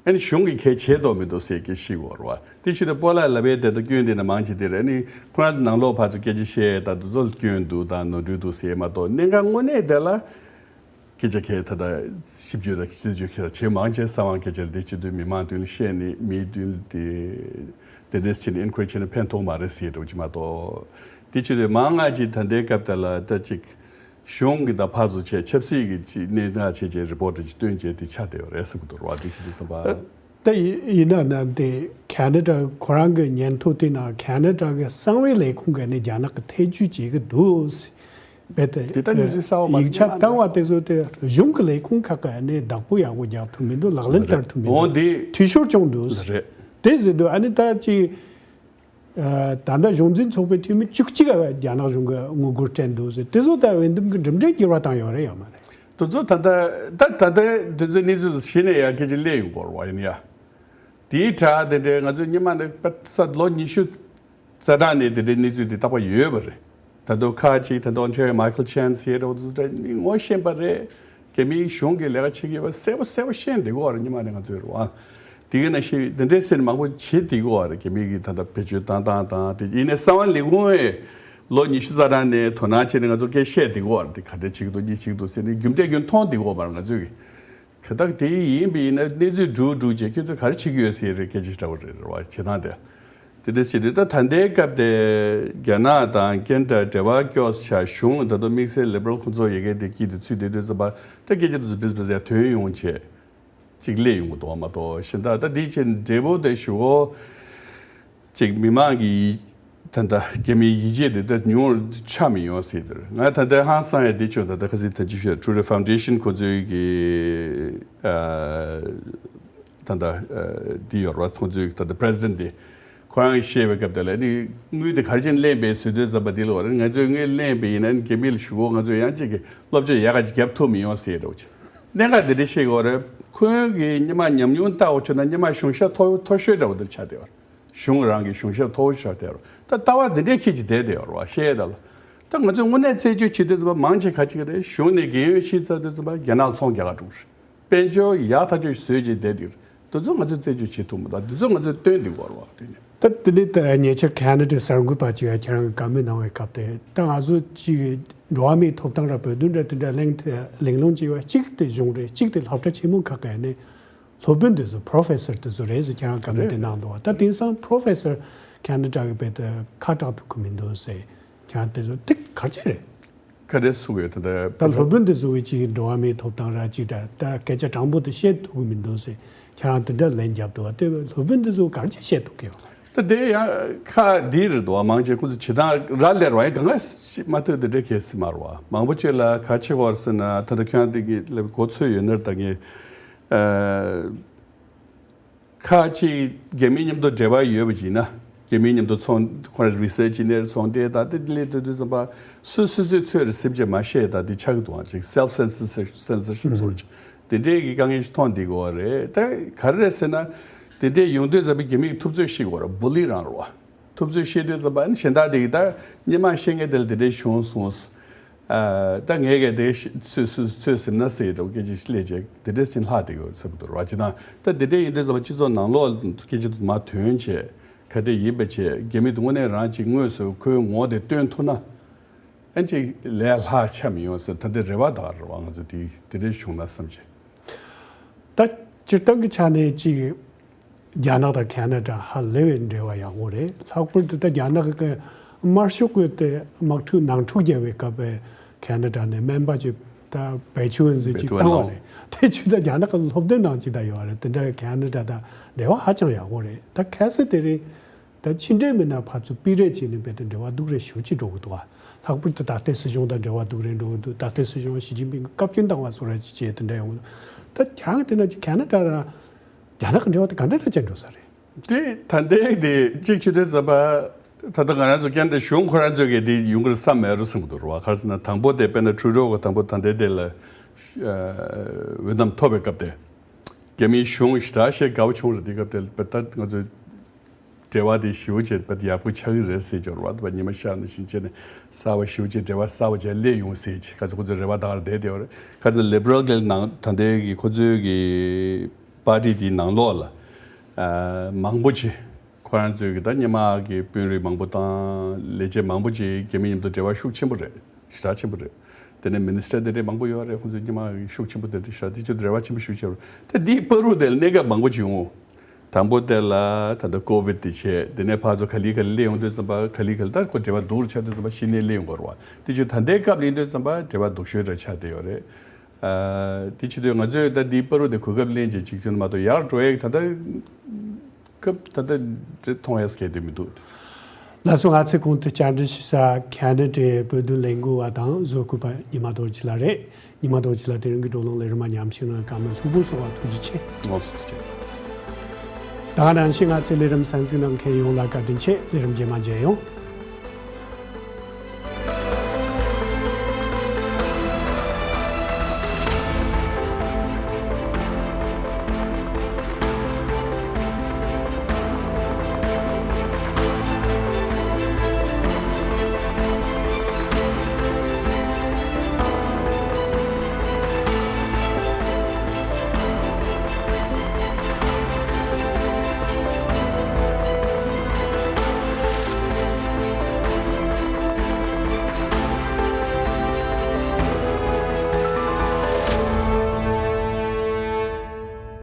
ཨ་ནི་གཞུང་གིས་གལ་ཆེ་མདོག་མི་འདུག་ཟེར་སྐད་ཆ་བཤད་ཀྱི་ཡོད་རེད་པ། དེ་བྱེད་དུས་སྤོ་ལགས་ལབ་པའི་དེ་ལྟར་སྐྱོན་དེ་ནི་མང་ཆེ་དེ་རེད། ཨ་ནི་ཁོ་རང་ཚོ་ནང་ལོགས་ཕར་ཚུར་སྐད་ཆ་བཤད་ད་དེ་ཚོ་ལ་སྐྱོན་འདུག་དང་ནོར་འཁྲུལ་འདུག་ཟེར་མ་གཏོགས། གནད་འགག་དངོས་གནས་དེ་ལ་སྐད་ཆ་གང་ད་ལྟ་ཞིབ་འཇུག་དང་རྩད་གཅོད་གང་བྱེད་མང་ཆེ་གསང་བའི་སྐད་ཆ་རེད། དེ་བྱེད་དུས་མི་མང་མདུན་ལ་བཤད་ནས་མིའི་མདུན་ལ་དེ་དེ་འདྲས་བྱས་ནས་ཨེན་ཁོ་རེཇ་བྱས་ན་ཕན་ཐོགས་མ་རེད་ཟེར་འདྲ་བོ་ཅིག་མ་གཏོགས། དེ་བྱེད་དུས་མང་ང་ཅིག་ད་ལྟའི་སྐབས་དེ་ལ་ད་ཅིག་གཞུང་གི་ད་ཕར་ཚུར་བྱས་ཆབ་སྲིད་ཀྱི་ཅིག་གནད་འགག་བྱས་བྱས་རི་པོར་ཊ་ཅིག་བཏོན་བྱས་དེ་ཆགས་བསྡད་པ་རེད་བསམ་གྱི་འདུག་ར། དེ་བྱེད་དུས་ཙམ་པ། ད་ཡི་ཡིན་ན་ན་དེ་ཁ་ན་ཌ་ཁོ་རང་གི་ཉན་ཐོས་དེ་ན་ཁ་ན་ཌ་གི་གསང་བའི་ལས་ཁུངས་ག་ནས་རྒྱ་ནག་གི་ཐེ་ཇུས་བྱེད་གི་འདུག་ཟེར། རྦད་དེ་དེ་ལྟ་ནས་ཟེར་ས་བ་མ་ཡིག་ཆ་བཏང་བ་དེ་ཚོ་དེ་གཞུང་གི་ལས་ཁུངས་ཁག་གི་ནས་བདག་པོ་ཡག་པོ་རྒྱག་ཐུབ་མི་འདུག་ལག་ལེན་བསྟར་ཐུབ་མི་འོ་འདུག་འདི་འཐུས་ཤོར་བྱུང་འདུག་ཟེར། རེད། དེ་ཟེར་དུས་ཨ་ནི་ད་ཅིག་ད་ལྟ་གཞུང་འཛིན་ཚོགས་པའི་འཐུས་མི་བཅུ་གཅིག་རྒྱ་ནག་གཞུང་གི་ངོ་རྒོལ་སྤྲད་འདུག་ཟེར། དེ་ཚོ་ད་འོས་འདེམས་ཀྱི་གྲུབ་འབྲས་འགྱུར་བ་བཏང་ཡོད་རེད་ཡོད་མ་རེད། དེ་ཚོ་ད་ལྟ་ད་ད་ལྟ་དེ་ཚོའི་གནས་ཚུལ་གཞི་ནས་ཡང་སྐད་ཆ་སླེབས་ཡོང་གི་རེད་བ། ཡིན་ཡ། དེའི་གྲས་དེ་འདྲའི་ང་ཚོའི་སྔོན་མ་ནས་པ་ས་ལོ་ཉི་ཤུ་རྩ་གྲངས་ནས་དེ་འདྲའི་གནས་ཚུལ་དེ་རྟག་པར་ཡོད་པ་རེད། ད་དུང་ཁག་ཅིག་ད་དུང་ཨོན་ཊེ་རི་ཡོ་མའི་ཁལ་ཆན་ཟེར་རོ་དེ་ཚོ་ད་ངོ་ཤེས་པ་རེད། རྒྱ་མིའི་གཞུང་གི་ལས་ཀ་བྱེད་ཀྱི་ཡོད་པ་གསལ་པོ་གསལ་པོ་ཤེས་བསྡད་ཀྱི་ཡོད་རེད། སྔོན་མ་ནས་ང་ཚོས་རེད་བ། དེ་ག་ནང་བཞིན་དེ་འདྲའི་ཟེར་མང་པོ་བྱེད་བསྡད་ཀྱི་ཡོད་རེད། རྒྱ་མི་གི་ད་ལྟ་བེད་སྤྱོད་བཏང་སྟངས་དང་དེ་ཡིན་ནའི་གསང་བ་ལས་ཁུངས་ལ་ལོ་ཉི་ཤུ་རྩ་གྲངས་ནས་དོ་སྣང་བྱས་ནས་ང་ཚོ་སྐད་བཤད་བསྡད་ཀྱི་ཡོད་རེད། དེ་ག་འདྲ་བྱེད་ཀྱི་འདུག་གཉིས་བྱེད་ཀྱི་འདུག་ཟེར་ནས་རྒྱུ་འབྲས་རྒྱུ་མཐོང་བསྡད་ཀྱི་ཡོད་མ་རེད། ང་ཚོས་གི་ག་ད་དེ་ཡིན་པ་ཡིན་ན་གནས་ཚུལ་འགྲུབ་འགྲུབ་བྱས་ཁྱོད་ཚོ་ག་རེ་བྱེད་ཀྱི་ཡོད་ཟེར་རེད། སྐད་ཆ་འདྲ་བོ་རེད་རེད་བ། བྱེད་སྟངས་དེ། དེ་འདྲ་བྱེད་དུས་ད་ད་ལྟའི་སྐབས་དེ་རྒྱ་ནག་དང་ཁེ་ན་ཌ་འབྲེལ་བ་སྐྱོ་ཆ་གཞུང་ད་དུང་དམིགས་བསལ་ལི་བྷ་རལ་ཁོང་ཚོ་ཡ་གི་དེ་དཀྱིལ་དུ་ཚུད་བསྡད་དུས་ཙམ་པ་ད་སྐད་ཆ་དེ་ཚོ་བིས་བིས་ཡ་ཐོན་ཡོང་བྱས་ཅིག་སླེབས་ཡོང་གི་འདུག་བ་མ་གཏོགས་གཞན་དག་ད་འདི་ཅིག་འབྲས་བུ་དེ་ཞུ་གོ་ཅིག་མི་མང་གི་ད་ལྟ་རྒྱ་མིའི་ཡིད་ཆེས་དེ་ད་ཉུང་ཆ་མི་ཡོང་སྲིད་དེ་རེད། ང་ད་ལྟ་ཧང་སང་ཡ་དེ་ཆོ་ད་ལྟ་ཁ་སང་ཐེངས་གཅིག་ཤོད་ཊུ་རི་ཕའུན་ཌེ་ཤན་ཁོ་ཚོའི་གི་ད་ལྟ་འདི་ཡོད་རེད་བ། ཁོ་ཚོའི་ད་ལྟ་པི་རེ་སི་ཌེན་ཊི་དེ་ཁོ་རང་གིས་བཤད་པའི་སྐབས་དེ་ལ་ནི་དངུལ་དེ་ག་རེ་བྱས་ནས་ལེན་པའི་ཟེར་དུས་ཙམ་པ་འདི་ལ་བ་རེད། ང་ཚོས་དངུལ་ལེན་པ་ཡིན་ན་ནི་རྒྱ་མི་ལ་ཞུ་གོ། ང་ཚོས་ཡང་གཅིག་གི་སློབ་སྦྱོང་ཡག་ག་ཅིག་རྒྱབ་ཐུབ་མི་ཡོང་ཟེར་རོགས་ཅིག་གནད་འགག་འདི་འདྲ་བཤད་གོ་རེད། ཁོང་གིས་སྔོན་མ་ཉམས་མྱོང་ལྟ་བ་ཆོད་ན་སྔོན་མ་གཞུང་ཞབས་མཐོ་མཐོ་ཤོས་འདྲ་བོ་འདིར་ཆགས་བསྡད་པ་རེད། གཞུང་རང་གི་གཞུང་ཞབས་མཐོ་བོ་ཆགས་བསྡད་པ་རེད། ད་ལྟ་བ་འདི་འདྲའི་ཁྱེད་ཀྱིས་བསྡད་བསྡད་ཡོད་རེད་བ། བཤད་ཡས་ད་ལ་ད་ང་ཚོས་དངོས་གནས་རྩད་གཅོད་བྱེད་དུས་ཙམ་པ་མང་ཆེ་ག་ཅིག་རེད། གཞུང་ནས་རྒན་ཡོལ་ཕྱིན་ཚར་དུས་ཙམ་པ་རྒྱ་ནག་ལ་ཚོང་རྒྱག་ག་འགྲོ་གི་རེད། དཔལ་འབྱོར་ཡག་ཐག་ཆོད་བཟོས་རྗེས་བསྡད་དུས་འདི་ཚོ་ང་ཚོས་རྩད་གཅོད་བྱེད་ཐུབ་མི་འདུག་འདི་ཚོ་ང་ཚོས་སྟོན་འདི་བོར་བ་དེ་ནས། ད་དེ་ནས་ད་ཉེ་ཆར་ཁ་ན་ཌའི་གསར་འགོད་པ་ཅིག་ཁྱེད་རང་གི་བཀའ་མོལ་གནང་བའི་སྐབས་དེ་ད་ང་ཚོ་ཅིག་འགྲོ་བ་མིའི་ཐོབ་ཐང་ར་བོད་དོན་ར་དེ་འདྲ་གླེང་ཐེ་གླེང་སློང་བྱས་པ་གཅིག་དེ་གཞུང་རེད། གཅིག་དེ་སློབ་གྲྭ་ཆེན་མོ་ཁག་ག་ནས་སློབ་དཔོན་དེ་ཚོ་པོ་རོ་ཕེ་སར་དེ་ཚོ་རེད་ཟེར་ཁྱེད་རང་བཀའ་མོལ་དེ་གནང་འདུག་བ། ད་དེང་སང་པོ་རོ་ཕེ་སར་ཁ་ན་ཌ་གི་བེད་དེ་ཁ་གྲག་ཐུབ་ཀྱི་མི་འདུག་ཟེར། ཁྱེད་རང་དེ་ཚོ་ཏིག་ག་རེ་བྱས་རེད། ག་རེ་གསུངས་ཡོད་ད་ལྟ། ད་སློབ་དཔོན་དེ་ཚོ་གི་ཅིག་འགྲོ་བ་མིའི་ཐོབ་ཐང་ར་ཅིག་འདྲ་ད་སྐད་ཆ་དྲང་པོ་དེ་བཤད་ཐུབ་ཀྱི་མི་འདུག་ཟེར་ཁྱེད་རང་དེ་འདྲ་ལན་བརྒྱབ་འདུག་བ། དེ་སློབ་དཔོན་དེ་ཚོ་ག་རེ་ཅིག་བཤད་ཐུབ་ཀྱི་ཡོད། ད་དེ་ཡང་ཁ་འདི་རེད་འདུག་བ། མང་ཆེ་ཁོ་ཚོ་བྱེད་སྟངས་ར་ལས་ར་ཡང་གང་ག་མ་ཐུག་དེ་འདྲ་གལ་སྲིད་མ་རེད་བ། མང་པོ་ཅིག་ལ་ག་ཆེ་བར་ཟེར་ན་ད་ལྟ་ཁྱོད་རང་དེ་གི་ལབ་གོ་ཚོད་ཡོད་ན་ད་ངས་ཨ། ཁ་ཅིག་རྒྱ་མི་མཉམ་དུ་འབྲེལ་བ་ཡོད་པ་ཡིན་ན། རྒྱ་མི་མཉམ་དུ་ཚོང་ཁོ་ར་རི་སར་ཆི་ཡིན་ནའི་ཚོང་འབྲེལ་དང་དེ་ལས་དེ་དུས་ཙམ་པ་སོ་སོ་སོའི་ཚོད་རེ་སེམས་ཅན་མ་བཤད་དང་དེ་ཆགས་འདུག་ཨང་ཅིག་self censorship ཟེར་ཅིག་དེ་འདྲའི་གི་དཀའ་ངལ་ཞིག་མཐོང་བསྡད་ཀྱི་ཡོད་རེད། ད་ག་རེ་རེད་ཟེར་ན། དེ་འདྲའི་ཡོང་དུས་ཙམ་པ་རྒྱ་མིས་ཐུབ་ཚོད་བཤད་ཀྱི་ཡོད་རེད། བུ་ལི་རང་རེད་བ། ཐུབ་ཚོད་བཤད་དུས་ཙམ་པ་ཨ་ནི་གཞན་དག་དེ་གི་ད་སྔོན་མ་བཤད་མཁན་དེ་ལ་དེ་འདྲའི་བྱུང་སོང་། ཨ། ད་ངས་གས་དེ་ཚོད་ཚོད་ཚོད་ཟིན་ན་ཟེར་འགྲོ་སྐད་ཆ་ཞིག་སླེབས་བྱས་དེ་འདྲས་ཅིག་ལྷག་བསྡད་ཡོད་ཟེར་གྱི་འདུག་ར། ཅི་དང་ད་དེ་འདྲས་ཡིན་དུས་ཙམ་པ་སྤྱི་ཚོགས་ནང་ལོགས་སྐད་ཆ་དུ་མ་ཐོན་བྱས་ག་འདྲས་ཡིན་པ་བྱས་རྒྱ་མི་དུ་དངོས་གནས་རང་ཅིག་དངོས་སུ་ཁོའི་ངོ་དེ་སྟོན་ཐུབ་ན་ཨ་ཅིག་ལས་སླ་ཆ་མི་ཡོང་ཟེར་ད་དེ་རེ་བ་དག་རེད་བ། ང་ཚོ་དེ་དེ་འདྲས་བྱུང་ན་བསམ་བྱས། ད་སྤྱིར་བཏང་གི་ཆ་ནས་ཅིག་རྒྱ་ནག་དང་ཁ་ན་ཌ་ཧ་ལས་པའི་འབྲེལ་བ་ཡག་པོ་རེད། ལྷག་པར་དུ་ད་རྒྱ་ནག་གི་དམར་ཤོག་གི་དེ་དམག་འཁྲུག་ནང་འཁྲུག་བརྒྱབ་པའི་སྐབས་ཁ་ན་ཌ་ནས་སྨན་པ་ཅིག་ད་བེ་ཆུ་ཝན་ཟེར་ཅིག་བཏང་བ་རེད། དེ་ཆུ་ད་རྒྱ་ནག་གི་སློབ་སྟོན་ནང་ཅིག་ད་ཡོད་རེད། དེ་འདྲ་ཁ་ན་ཌ་དང་འབྲེལ་བ་ཧ་ཅང་ཡག་པོ་རེད། ད་གལ་སྲིད་དེ་རིང་ད་ཕྱི་འབྲེལ་མི་སྣ་ཕར་ཚུར་སྤེལ་རེས་བྱས་ནས་རྦད་དེ་འབྲེལ་བ་སྡུག་རུ་ཞེ་པོ་ཅིག་འགྲོ་གི་འདུག་བ། ལྷག་པར་དུ་ད་ལྟའི་སྲིད་གཞུང་དང་འབྲེལ་བ་སྡུག་རུ་འགྲོ་གི་འདུག་ད་ལྟའི་སྲིད་གཞུང་ཞི་ཅིན་ཕིང་གི་བཀའ་བཀྱོན་བཏང་བ་སོགས་ར་ཅིག་བྱས་དེ་འདྲ་ཡོང་གི་འདུག་ད་ཁྱེད་རང་གི་དེ་ན་ཅིག་ཁ་ན་ཌ་ར་རྒྱ་ནག་གི་འབྲེལ་བ་དེ་ག་འདྲ་འདྲ་ཅིག་འགྲོ་ས་རེད། དེ་ད་ལྟའི་དེ་གཅིག་བྱེད་དུས་ཙམ་པ་ད་ལྟ་ང་རང་ཚོ་ཁ་ན་ཌ་གཞུང་ཁོ་རང་ཚོས་གི་དེ་ཡོང་གི་རེད་བསམ་མེད་རུ་སོང་གི་འདུག་ར་བ། ག་རེ་ཟེར་ན་དང་པོ་དེ་དཔེར་ན་ཊུ་རུ་ཌོ་གི་དང་པོ་ད་ལྟའི་དེ་ལ་འོས་འདེམས་ཐོབ་པའི་སྐབས་དེ་རྒྱ་མིའི་གཞུང་ཞེ་དྲག་ཞེ་དགའ་པོ་བྱུང་རེད། དེ་སྐབས་དེ་ལ་ད་ང་ཚོ་འབྲེལ་བ་དེ་ཞེ་པོ་ཅིག་ཡག་པོ་ཆགས་ཀྱི་རེད་ཟེར་འབྱོར་བ་དང་ཉི་མ་ཤར་ནང་བཞིན་བྱས་ནས་གསར་པ་ཞེ་པོ་ཅིག་འབྲེལ་བ་གསར་པ་ཅིག་སླེབས་ཡོང་ཟེར་ཅིག་ཁ་ཚ་ཁོ་ཚོའི་རེ་བ་དག་རེ་བསྡད་བསྡད་ཡོད་རེད། ཁ་ཚ་ལི་བྷ་རལ་གྱི་ནང་ད་ལྟའི་གི་ཁོ་ཚོའི་གི་པར་ཊི་དེའི་ནང་ལོགས་ལ་མང་པོ་ཅིག་ཁོ་རང་ཚོའི་གི་ད་སྔོན་མ་གི་དཔོན་རིགས་མང་པོ་དང་ལས་བྱེད་མང་པོ་ཅིག་རྒྱ་མི་མཉམ་དུ་འབྲེལ་བ་ཤུགས་ཆེན་པོ་རེད། ཞེ་དྲག་ཆེན་པོ་རེད། དེ་ནས་མི་ནི་སི་ཊར་དེ་འདྲས་མང་པོ་ཡོད་རེད། ཁོང་ཚོའི་སྔོན་མ་ཤུགས་ཆེན་པོ་དེ་འདྲས་ཤར་དེ་ཚོ་རེ་བ་ཆེན་པོ་ཞུ་བྱས་རེད། ད་འདིའི་བར་དུ་དེ་ལ་གནད་འགག་མང་པོ་ཅིག་ཡོང་། དང་པོ་དེ་ལ་ད་ལྟ་ཀོ་ཝིད་དེ་བྱས་དེ་ནས་ཕར་ཚུར་ག་ལེ་ག་ལེ་སླེབས་ཡོང་དུས་ཙམ་པ་ག་ལེ་ག་ལེ་ད་ཁོ་འབྲེལ་བ་སྡུག་རུ་ཆགས་དུས་ཙམ་པ་གཞི་ནས་སླེབས་ཡོང་གི་རེད་བ། དེ་ཚོ་ད་ལྟའི་སྐབས་ལ་ཡིན་དུས་ཙམ་པ་འབྲེལ་བ་སྡུག་ཤོས་འདྲ་ཆགས་བསྡད་ཡོད་རེད། ཨ། དེ་བྱེད་དུས་ང་ཚོས་ད་འདིའི་བར་དུ་དེ་གོ་སྐབས་ལེན་བྱས་ཅིག་བྱུང་མ་གཏོགས་ཡར་འགྲོ་ཡས་ད་ལྟ་སྐབས་ད་ལྟ་འདྲི་མཐོང་ཡས་སྐད་དེ་མི་འདུག། ལགས་སོ། ང་ཚོས་གོང་དུ་བཅར་འདྲི་ཞུ་ས་ཁ་ན་ཌའི་བོད་དོན་ལས་འགུལ་བ་དང་བཟོ་བཀོད་པ་ཉི་མ་རྡོ་རྗེ་ལགས་རེད། ཉི་མ་རྡོ་རྗེ་ལགས་དེ་རིང་གི་བགྲོ་གླེང་ལས་རིམ་མ་ཉམས་ཞིག་ནང་བཀའ་མོལ་ལྷུག་པོ་གསུངས་པ་ཐུགས་རྗེ་ཆེ། ངོ་སོ་ཐུགས་རྗེ་ཆེ། ད་ག་ནང་བཞིན་ང་ཚོའི་ལས་རིམ་གསན་གཟིགས་གནང་མཁན་ཡོངས་ལ་བཀའ་དྲིན་ཆེ། ལས་རིམ་རྗེས་མ་མཇལ་ཡོང་།